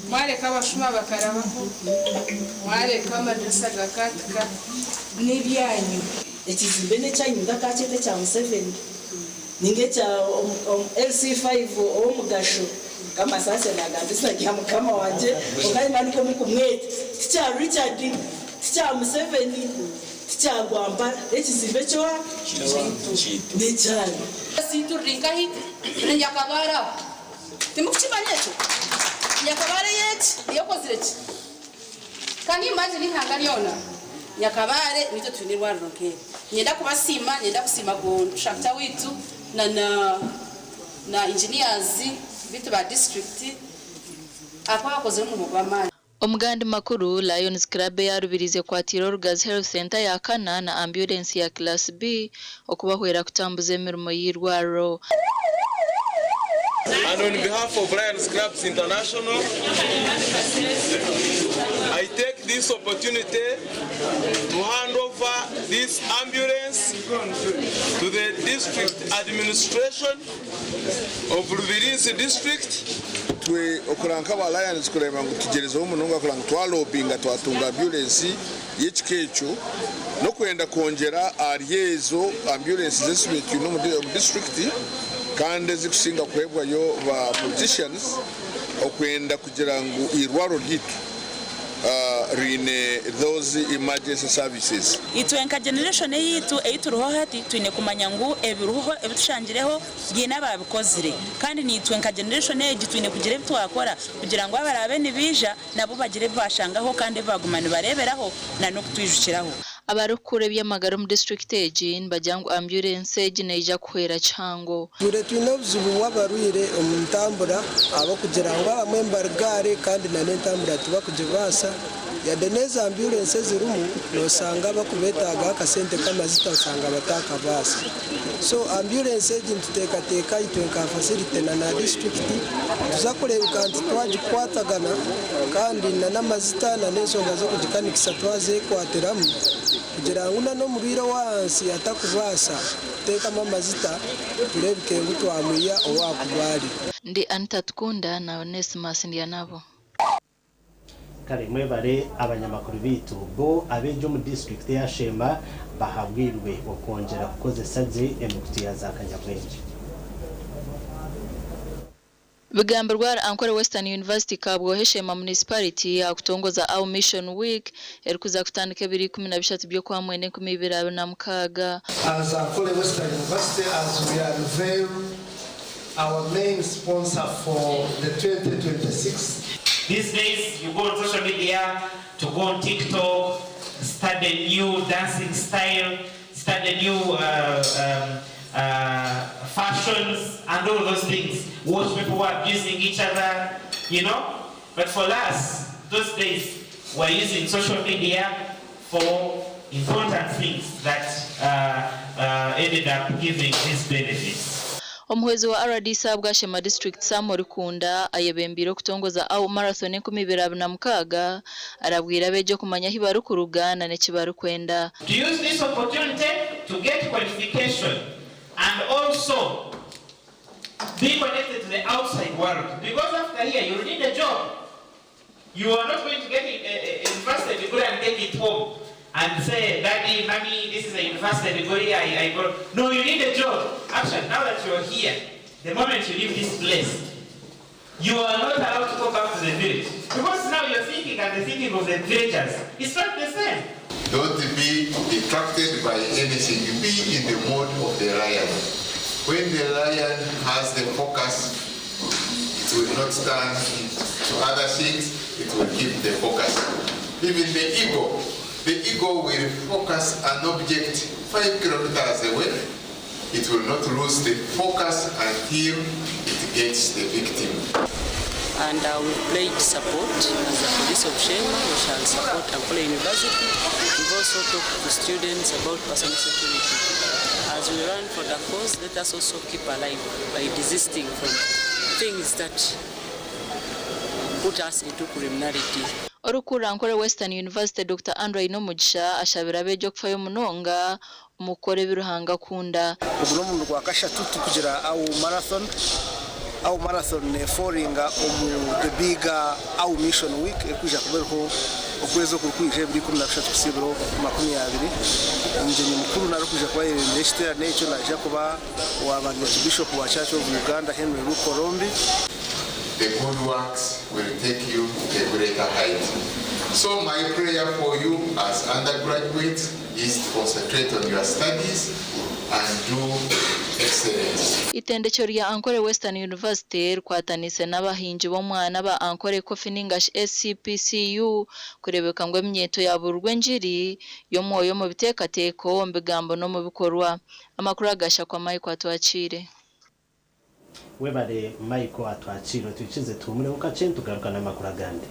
Mwareka abashuma bakarabaho, mwareka amadirisa gakaatika, n'ebyanyu. Ekizimbe n'ekyanyu ndakaakyeta ekya Museveni ninga ekya LC5 ow'omugasho Kamasaasi naagamba izina rya mukama wangye kwonka naaba nikwo murikumweta tikya Richard, tikya Museveni, tikya Rwampara ekizimbe kyoha? N'ekyanyu. Turi nkahi? Turi Nyakabare aho. Timukukimanya ekyo? Nyakabare y'eki niyo ekozire ki? Can you imagine eihanga ryona Nyakabare nitwe twine eirwariro nk'eri. Niinyenda kubasiima, niinyenda kusiima contractor waitu na na na engineers beitu ba district ahakuba bakozire omurimo gw'amaani. Omu gandi makuru, Lions Club eya Rubirizi ekwatiire Orugazi Health Centre ya kana na ambyurensi ya Class B okubahwera kutambuza emirimo y'eirwariro. And on behalf of Lions Clubs International, I take this opportunity to hand over this ambulance to the district administration of Rubirizi district. Itwe okuranga nk'aba Lions kureeba ngu tugyerezeho munonga kureba ngu twalobinga twatunga ambyurensi y'ekika ekyo n'okwenda kwongyera ahari ezo ambyurensi ezitubaire twine omu disiturikiti kandi ezikusinga kuheebwayo ba politicians okwenda kugira ngu eirwariro ryaitu. rwine those emergency services. Itwe nka generation eyaitu ei turiho hati twine kumanya ngu ebiriho ebi tushangireho biine abaabikozire kandi naitwe nka generation egi twine kugira ebi twakora kugira ngu abaraabe nibaija nabo bagire ebi baashangaho kandi ebi baaguma nibareeberaho na n'okutwijukiraho. Abarikukura eby'amagara omu disiturikiti egi nibagira ngu ambyurensi egi neija kuhwera kihango. Twire twine obuzibu bw'abarwaire omu ntambura ahabw'okugira ngu abamwe nibaruga hare kandi na n'entambura tibakugibaasa. Yade n'ezo ambyurensi ezirimu noshanga abarikubeetaagaho akasente k'amazita oshanga bataakabaasa. So ambyurensi egi nituteekateeka itwe nka fasilite na na disiturikiti nituza kureebeka nti twagikwatagana kandi na n'amazita na n'enshonga z'okugikanikisa twazekwatiramu kugira ngu na n'omurwaire ow'ahansi atakubaasa kuteekamu amazita tureebeke ngu twamwiha ou akuba ari. Ndi Anita Tukunda na Onesmus Ndyanabo. Kare mwebare abanyamakuru beitu bo abeegi omu disiturikiti eya Sheema bahabwirwe okwongyera kukozesa gye emikutu ya za kanyabwengye. Bigambirwe ahari Ankole Western University Kabwohe Sheema Municipality aha kutongoza Our Mission Week erikuza kutandika ebiro 13 by'Okwamwenda 2026. As Ankole Western University as we unveil our main sponsor for the 2026. These days, you go on social media, to go on TikTok, start a new dancing style, start a new fashions, and all those things. Watch people who are abusing each other, you know. But for us, those days, we're using social media for important things that ended up giving these benefits. Omuhwezi wa RDC ahabwa Sheema District Sam Orikunda ayebembeire okutongoza AU Marathon 2026 arabwire abeegi okumanya ahi barikuruga na n'eki barikwenda. To use this opportunity to get qualification and also be connected to the outside world. Because after here, you'll need a job. You are not going to get a university degree and take it home and say, Daddy, Mommy, this is a university degree, I got. No, you need a job. Actually, now that you're here, the moment you leave this place, you are not allowed to go back to the village. Because now you're thinking and the thinking of the villagers, it's not the same. Don't be detracted by anything. Be in the mode of the lion. When the lion has the focus, it will not turn to other things, it will keep the focus. Even the eagle will focus an object 5 kilometers away. It will not lose the focus until it gets the victim. And we pledge support as the police of Sheema. We shall support Ankole University. We've also talked to students about personal security. As we run for the cause, let us also keep alive by desisting from things that put us into criminality. Orikukurira Ankole Western University Dr Andrew Ainomugisha ashabire abeegi okufayo munonga omu kukora ebi Ruhanga akunda. Ogu n'omurundi gwa kashatu tukugira AU Marathon. AU Marathon neforinga omu the bigger AU Mission Week erikwija kuba eriho okwezi okurikwija ebiro 13 kuhitsya ebiro 20. Omugyenyi mukuru narikwija kuba ayebembire ekiteerane ekyo naija kuba owabangira Bishop wa Church of Uganda Henry Luke Orombi. The good works will take you to a greater height. So my prayer for you as undergraduates is to concentrate on your studies and do excellence. Itendekero rya Ankole Western University rikwatanise n'abahingi b'omwana ba Ankole Coffee ningashi ACPCU kureebeka ngu eminyeeto yaburwa engiri y'omwoyo omu biteekateeko, omu bigambo n'omu bikorwa. Amakuru agashakwa Michael Atwakiire. Webare Michael Atwakiire. Twikize tuhumureho kakye tugaruka n'amakuru agandi.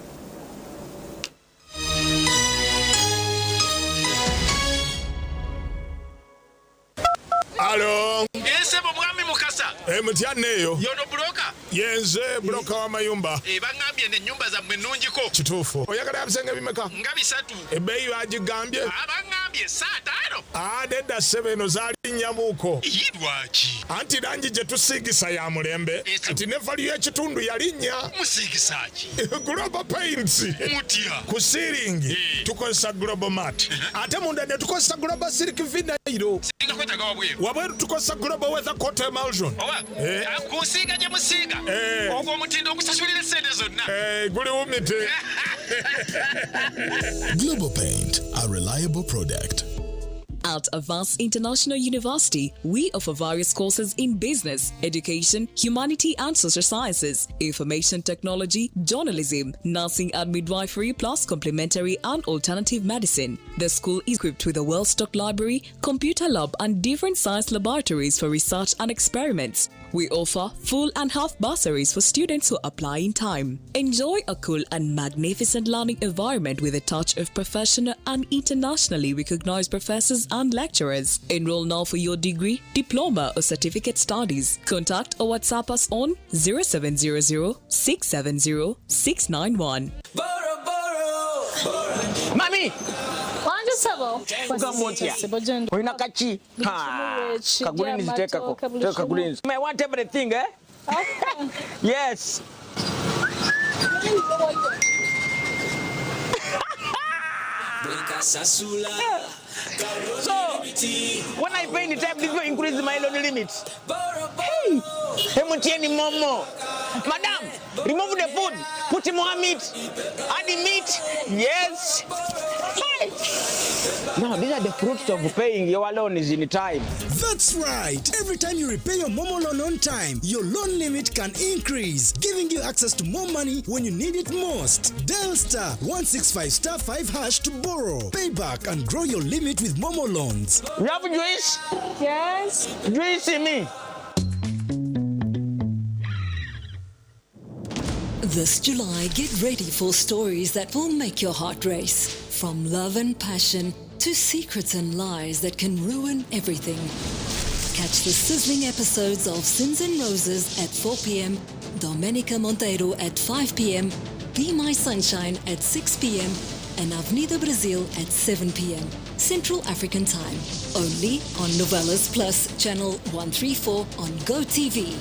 Alo. Ssebo mwami Mukasa. Mutya neeyo. Yono broker. Yenze broker w'amayumba. Baŋŋambye n'ennyumba zammwe nnungiko. Kituufu. Oyagala ebisenge bimeka? Nga 3. Ebbeeyi bagigambye? Baŋŋambye 5. Ah, nedda ssebo, eno zaalinnyamuuko. Iyi lwaki? Anti langi gye tusiigisa ya mulembe nti ne value y'ekitundu yalinnya. Musiigisa ki? Global Paints. Mutya? Ku ceiling tukozesa Global Mat, ate munda ne tukozesa Global Silk Vinyl. Singa kwetaaga wabweru. Wabweru tukozesa Global Weather Coat Emulsion. Oba kunsiiga gye musiiga, ogwo omutindo ogusasulira essente zonna. Guli wumite. Global Paint, a reliable product. At Avance International University, we offer various courses in business, education, humanity and social sciences, information technology, journalism, nursing and midwifery, plus complementary and alternative medicine. The school is equipped with a well-stocked library, computer lab, and different science laboratories for research and experiments. We offer full and half bursaries for students who apply in time. Enjoy a cool and magnificent learning environment with a touch of professional and internationally recognized professors and lecturers. Enroll now for your degree, diploma, or certificate studies. Contact or WhatsApp us on 0700 670 691. Mami! Wanje sabo. Ugamba otya? Olina kaki? Ha, Kagulinzi teekako. Teeka kagulinzi. I want everything, eh? Yes. So, when I pay in time, this will increase my loan limit. Hey, MTN Momo. Madam, remove the food. Put more meat. Add the meat. Yes. Hey. Now, these are the fruits of paying your loans in time. That's right. Every time you repay your Momo loan on time, your loan limit can increase, giving you access to more money when you need it most. Dial star 165 star 5 hash to borrow, pay back, and grow your limit with Momo loans. You have juice? Yes. Juice me. This July, get ready for stories that will make your heart race. From love and passion to secrets and lies that can ruin everything. Catch the sizzling episodes of Sins and Roses at 4 p.m., Domenica Monteiro at 5 p.m., Be My Sunshine at 6 p.m., and Avenida Brasil at 7 p.m. Central African Time. Only on Novelas Plus, Channel 134 on GoTV.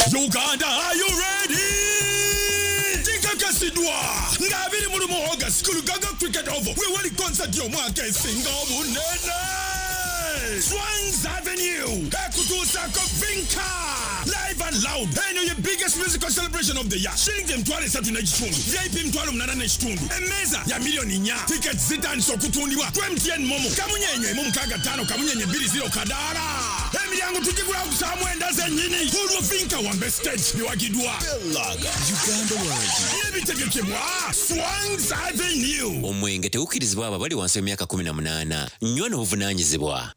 Uganda, are you ready? Tikakasidwa nga abiri mu lumu August ku Lugaga Cricket Oval wewali concert y'omwaka esinga obunene Swangz Avenue ekutuusaako Vinka live and loud eno ye biggest musical celebration of the year shilingi 3,500 VIP 8,000 emmeeza ya miliyoni 4 tickets zitandise okutundibwa ku MTN Momo kamunyenye emu mukaaga ttaano kamunyenye bbiri zero kadaala emiryango tugigulawo ku saa mwenda zennyini olwo Vinka wambe stage biwagiddwa Belaga Uganda Waragi n'ebitegekebwa Swangz Avenue Omwenge tegukkirizibwa abo abali wansi w'emyaka 18 nywa n'obuvunaanyizibwa.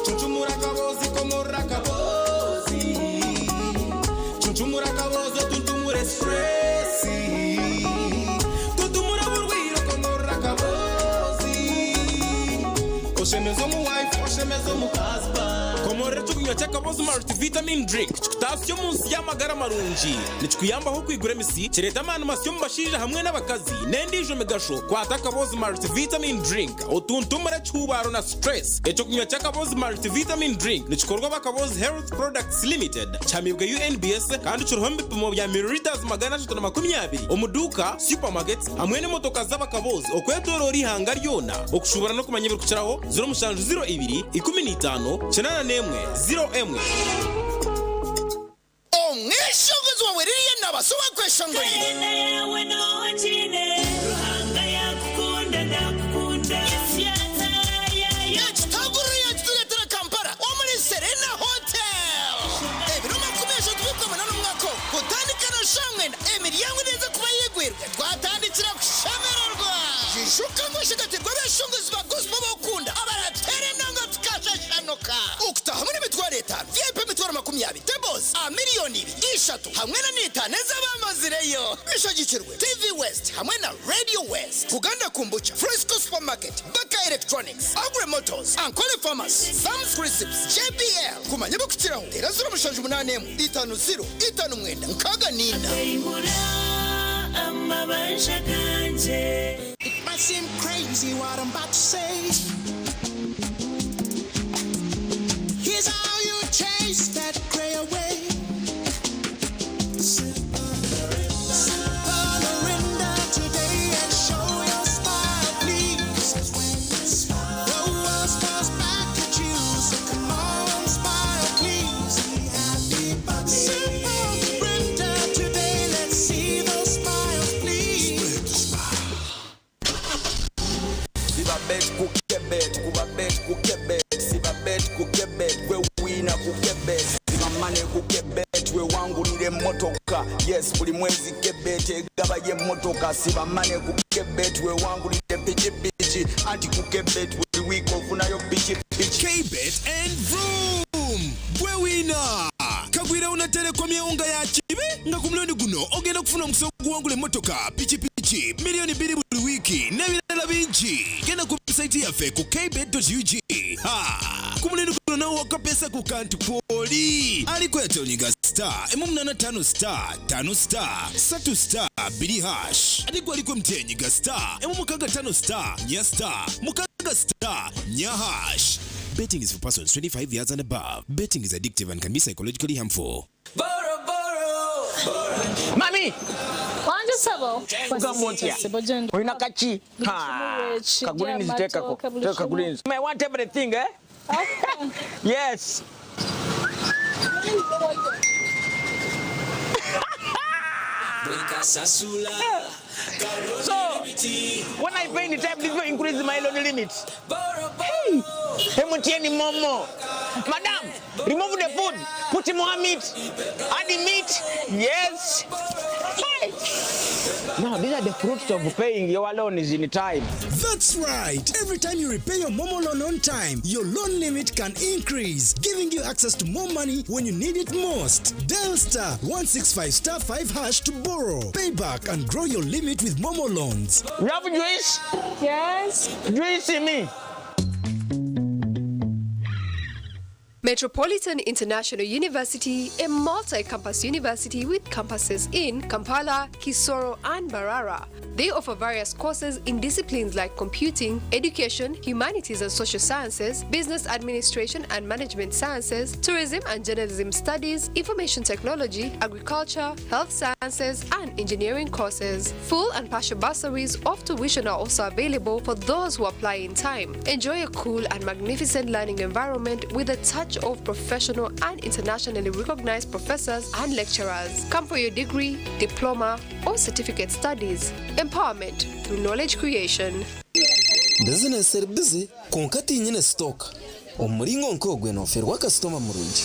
Chuchumura kabozi komora kabozi Chuchumura kabozi tuntumure stressi Tutumura burwiro komora kabozi Oshemezo mu wife oshemezo mu husband Komora ekyokunywa ky'akabozi multivitamin drink kikutasya omu nsi y'amagara marungi nikikuyambaho okwigura emisi kireeta amaani masya omu bashaija hamwe n'abakazi n'endiijo migasho kwata akabozi multivitamin drink otuntumura ekihubaaro na stress ekyokunywa ky'akabozi multivitamin drink nikikorwa abakabozi health products limited kihamibwe UNBS kandi kiriho omu bipimo bya milliliters 320 omu duuka supermarkets hamwe n'emotoka z'abakabozi okwetooroora ihanga ryona okushubura n'okumanya ebirikukiraho 0702 15 81 01. Omwishongozi wawe ririya nabasoba kweshongorire ekitaguriro yakitureetera Kampala omuri Serena Hotel ebiro 38 omwaka ogu kutandika na sha mwenda emiryango neza kuba yegwirwe twatandikira kushemererwa jijuka ngu oshigatirwe abeshongozi ba gospel bokunda abaratera enanga tukashashanuka okutaha hamwe n'emitwaro 5 VIP emitwaro 20 tables a miliyoni 2 3 hamwe na n'itanu ez'abamazireyo bishagikirwe TV West hamwe na Radio West Uganda Kombucha Fresco Supermarket Baka Electronics Agri Motors Ankole Pharmacy Sam's Crisps JBL kumanya bukukiraho tera 078 50 59 64. It might seem crazy what I'm about to say. Here's how you chase that gray away. Sip a Mirinda today and show your smile, please. The world smiles back at you, so come on, smile, please. Sip a Mirinda today, let's see Siba bet ku kebet, kuba bet ku kebet, siba bet ku kebet, gwe wina ku kebet, siba money ku kebet, wewangulira emmotoka. Yes, buli mwezi kebet egaba y'emmotoka. Siba money ku kebet, wewangulire pikipiki. Anti ku kebet buli wiiki ofunayo pikipiki. Kbet and Vroom gwe wina kagwirewo na Telecom yewunga ya kibi nga ku mulundi guno ogenda kufuna omukisa oguwangula emmotoka, pikipiki, 2,000,000 buli wiiki n'ebirala bingi. Genda ku website yaffe ku kbet.ug. Ha! Ku mulundi guno nawe wakapesa ku kantu kwoli aliko yatonyiga star emu munana tano star tano star satu star bbiri hash ate gwe aliko MTN nyiga star emu mukaga tano star nya star mukaga star nya hash. Betting is for persons 25 years and above. Betting is addictive and can be psychologically harmful. Mami! Wanje sabo. Ugamba otya? Olina kaki? Ka greens teekako. Teeka greens. I want everything, eh? Yes. So, when I pay in time, this will increase my loan limit. Hey, MTN Momo. Madam, remove the food, put more meat, add the meat. Yes. Hey. Now, these are the fruits of paying your loans in time. That's right. Every time you repay your Momo loan on time, your loan limit can increase, giving you access to more money when you need it most. Dial star 165 star 5 hash to borrow, pay back, and grow your limit with Momo loans. You have juice? Yes. Juice me. Metropolitan International University, a multi-campus university with campuses in Kampala, Kisoro, and Mbarara. They offer various courses in disciplines like computing, education, humanities and social sciences, business administration and management sciences, tourism and journalism studies, information technology, agriculture, health sciences, and engineering courses. Full and partial bursaries of tuition are also available for those who apply in time. Enjoy a cool and magnificent learning environment with a touch of professional and internationally recognized professors and lecturers. Come for your degree, diploma, or certificate studies. Empowerment through knowledge creation. Bizinesi eri busy kwonka tinyine stock. Omu muringo nk'ogwe noferwa kasitoma murungi.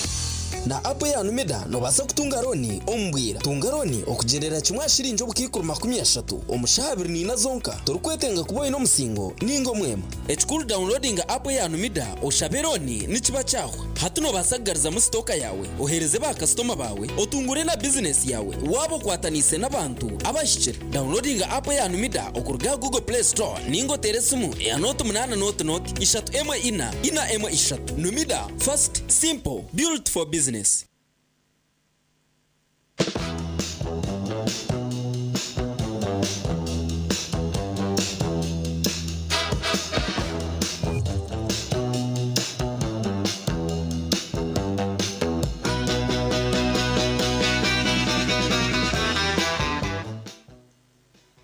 Na app ya Numida nobaasa kutunga loan omu bwira. Tunga loan okugyendera kimwe aha shiringi obukaikuru 30 omu shaaha 24 zonka. Torikwetenga kuba oine omusingo ninga omwema. Ekikuru downloadinga app ya Numida oshabe loan nikiba kyahwa. Hati nobaasa kugarizamu sitoka yaawe, oheereze baakasitoma baawe, otungure na bizinesi yaawe waaba okwataniise n'abantu abahikire. Downloadinga app ya Numida okuruga aha Google Play Store ninga oteere esimu eya 08 0 0 3 14 4 13. Numida, fast, simple, built for business.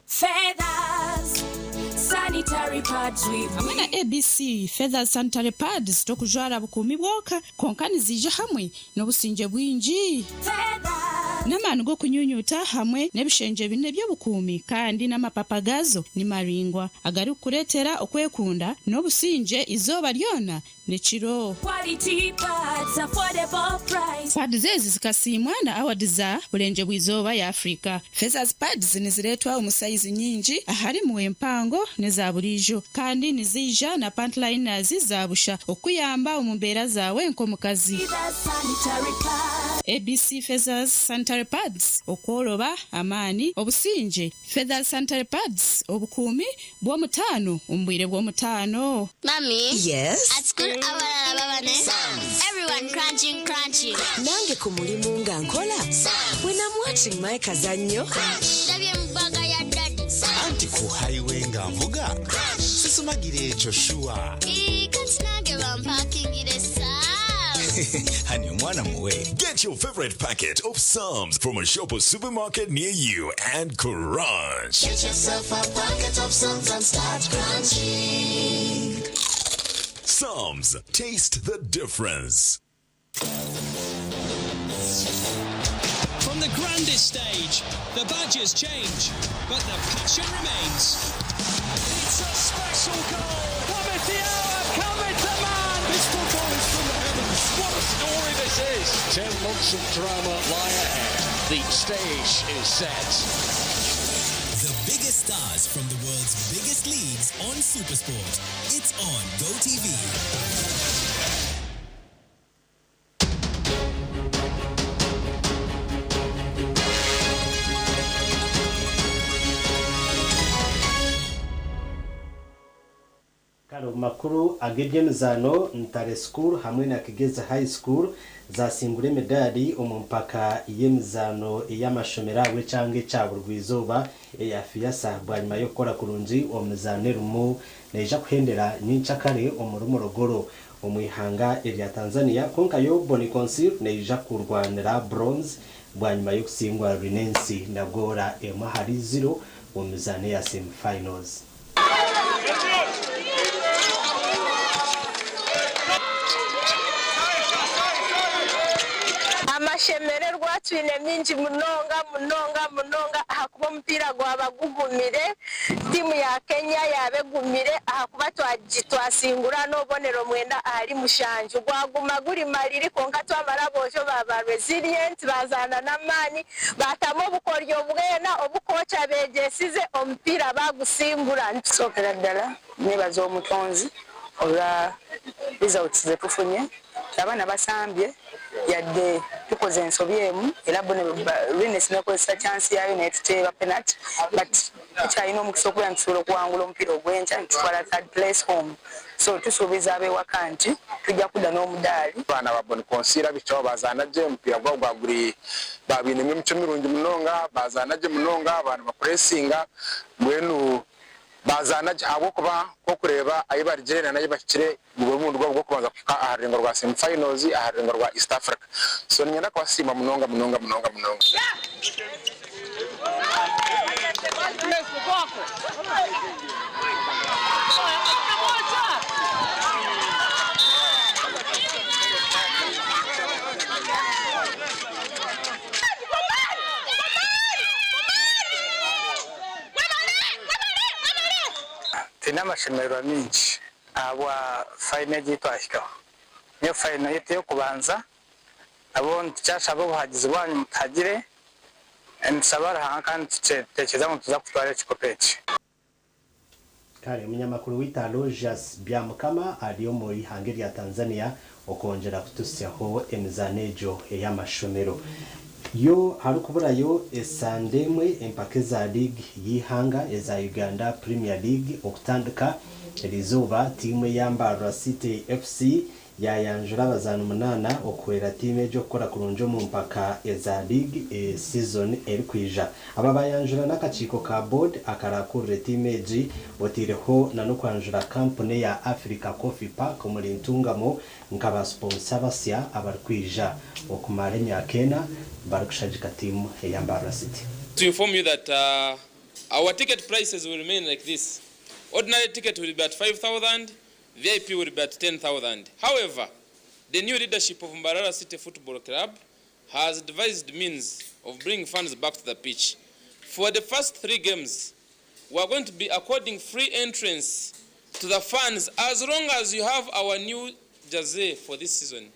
Feathers, sanitary pads with Hamwe na ABC Feathers Sanitary Pads tokujwara bukuumi bwonka kwonka niziija hamwe n'obusingye bwingi. N'amaani g'okunyunyuta hamwe n'ebishengye bine by'obukuumi kandi n'amapapa gaazo ni maraingwa agarikukureetera okwekunda n'obusingye izooba ryona n'ekiro. Quality pads, affordable price. Pads ezi zikasiimwa na award za Burengye bw'Izooba ya Afrika. Feathers Pads nizireetwa omu sayizi nyingi aharimu empango n'eza buriijo kandi niziija na pant liners za busha okukuyamba omu mbeera zaawe nk'omukazi. Feathers sanitary pads. ABC Feathers Sanitary Pads okworoba, amaani, obusingye. Feathers Sanitary Pads obukuumi bw'omutaano omu bwire bw'omutaano. Mommy? Yes? At school, abalala baba ne everyone crunching, crunching. Nange ku mulimu nga nkola. When I'm watching my kazannyo. Ndabye mu bag ya daddy. Anti ku highway nga nvuga sisumagira ekyo sure. Ii, kati nange bampakingire Psalms. Hani omwana muwe. Get your favorite packet of Psalms from a shop or supermarket near you and crunch. Get yourself a packet of Psalms and start crunching. Psalms, taste the difference. From the grandest stage, the badges change, but the passion remains. It's a special goal. Come it the hour, come it the man. This football is from the heavens. What a story this is. 10 months of drama lie ahead. The stage is set. The biggest stars from the world's biggest leagues on Supersport. It's on GoTV. Kare omu makuru ag'eby'emizaano, Ntare School hamwe na Kigezi High School zasingura emidaari omu mpaka y'emizaano ey'amashomero ahabw'ekyanga ekya burugwa-izooba eya FEASSSA bwanyima y'okukora kurungi omu mizaano erimu neija kuhendera nyenkyakare omuri Morogoro omu ihanga erya Tanzania kwonka yo Boni Consil neija kurwanira bronze bwanyima y'okusingwa Renensi na goora 1-0 omu mizaano eya semi-finals. Amashemererwa twine mingi munonga munonga munonga ahakuba omupiira gwaba gugumire, tiimu ya Kenya yaaba egumire ahakuba twasingura n'obubonero 97. Gwaguma guri mariri kwonka twamara aboojo baaba resilient bazaana n'amaani baatamu obukoryo bwena obu kooki abeegyesize omupiira baagusingura. Okusookera ddala nebaza omutonzi olwa results zetufunye. Abaana basambye yadde tukoze ensobi emu era bo Rines nekozesa chance yaayo netuteeba penalty, but tukyalina omukisa okubeera nti tusobola okuwangula omupiira ogw'enkya nitutwala third place home, so tusuubiza ab'ewaka nti tujja kudda n'omudaali. Abaana ba Boni Concealer bikyaho bazaana gye omupiira gwabo gwa guri babainemu emicwe mirungi munonga, bazaana gye munonga, abaana bapuresinga mbwenu bazaana gye ahabw'okuba nk'okureeba ahi barugire na n'ahi bahikire guri omurundi gwabo gw'okubanza kuhika aha rurengo rwa semi finals aha rurengo rwa East Africa, so niinyenda kubasiima munonga munonga munonga munonga. Twine amashemererwa mingi ahabwa fayino egi ei twahikaho. Niyo fayino yaitu ey'okubanza. Nabwo nitukyashaba obuhagizi bwanyu mutuhagire. Nitushaba Ruhanga kandi nitutekyereza ngu nituza kutwara ekikopo eki. Kare omunyamakuru waitu Aloysius Byamukama ari omu ihanga erya Tanzania okwongyera kutuhitsyaho emizaano egyo ey'amashomero. Yo harikuburayo esande emwe empaka eza liigi y'eihanga eza Uganda Premier League okutandika, eriizooba tiimu eya Mbarara City FC Yaayanjura abazaani munaana okuhwera tiimu egyo kukora kurungi omu mpaka eza liigi sizoni erikwija. Aba baayanjura n'akakiiko ka boodi akaraakurire tiimu egi oteireho na n'okwanjura kampuni eya Africa Coffee Park omuri Ntungamo nka ba siponsa basya abarikwija okumara emyaka ena barikushagika tiimu eya Mbarara City. To inform you that our ticket prices will remain like this, ordinary ticket will be at 5,000, VIP will be at 10,000. However, the new leadership of Mbarara City Football Club has devised means of bringing fans back to the pitch. For the first three games, we are going to be according free entrance to the fans as long as you have our new jersey for this season.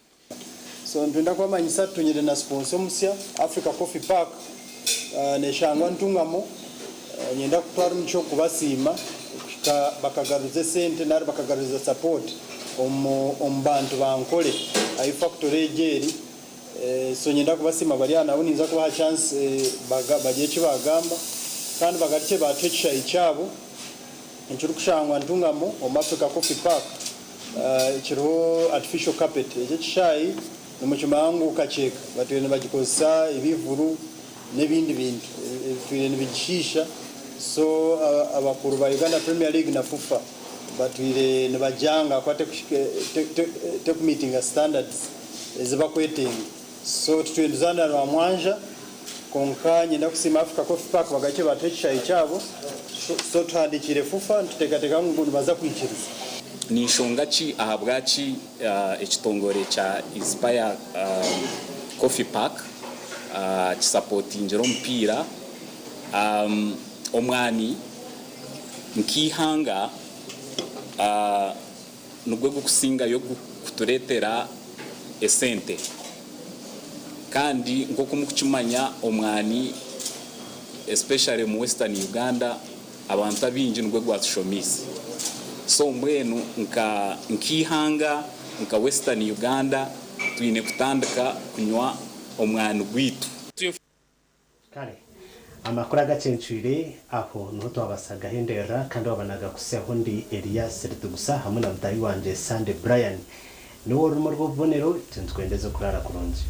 So nitwenda kubamanyisa tutunyire na sponsor omusya Africa Coffee Park neshangwa Ntungamo. Nyenda kutwara omugisha ogu kubasiima kuhika bakagaruza esente nari bakagaruza support omu omu bantu ba Nkore ahi factory egi eri. So nyenda kubasiima bari aha nabo ninza kubaha chance bagire eki bagamba kandi bagarukye batuhe ekishayi kyabo ekirikushangwa Ntungamo omu Africa Coffee Park kiriho artificial carpet. Eki ekishayi nimukimanya ngu kakyeka batwire nibagikozesa ebivuru n'ebindi bintu ebitwire nibigishiisha, so abakuru ba Uganda Premier League na FUFA batwire nibagyanga ahakuba tekumiitinga standards ezi bakwetenga, so tutwire nituzaanira Rwamwanja. Kwonka niinyenda kusiima Africa Coffee Park bagarukye batuhe ekishayi kyabo, so tuhandikiire FUFA nituteekateeka ngu nibaza kwikiriza. Ni nshonga ki ahabwaki ekitongore kya Inspire Coffee Park kisapotingire omupiira? Omwani Nk'eihanga ah, nigwo gukusingayo kutureetera esente. Kandi nk'oku mukukimanya omwani especially mu Western Uganda abantu abaingi nigwo gwatushomiise. So mbwenu nka nk'eihanga nka Western Uganda twine kutandika kunywa omwani gwaitu. Kare amakuru agacencwire aho niho twabaasa kugahenderera kandi waaba nagakutsyaho ndi Elias Ritugusa hamwe na mutaahi wangye Sande Brian. Niwe orurimi rw'obubonero, itwe nitukwendeza okuraara kurungi.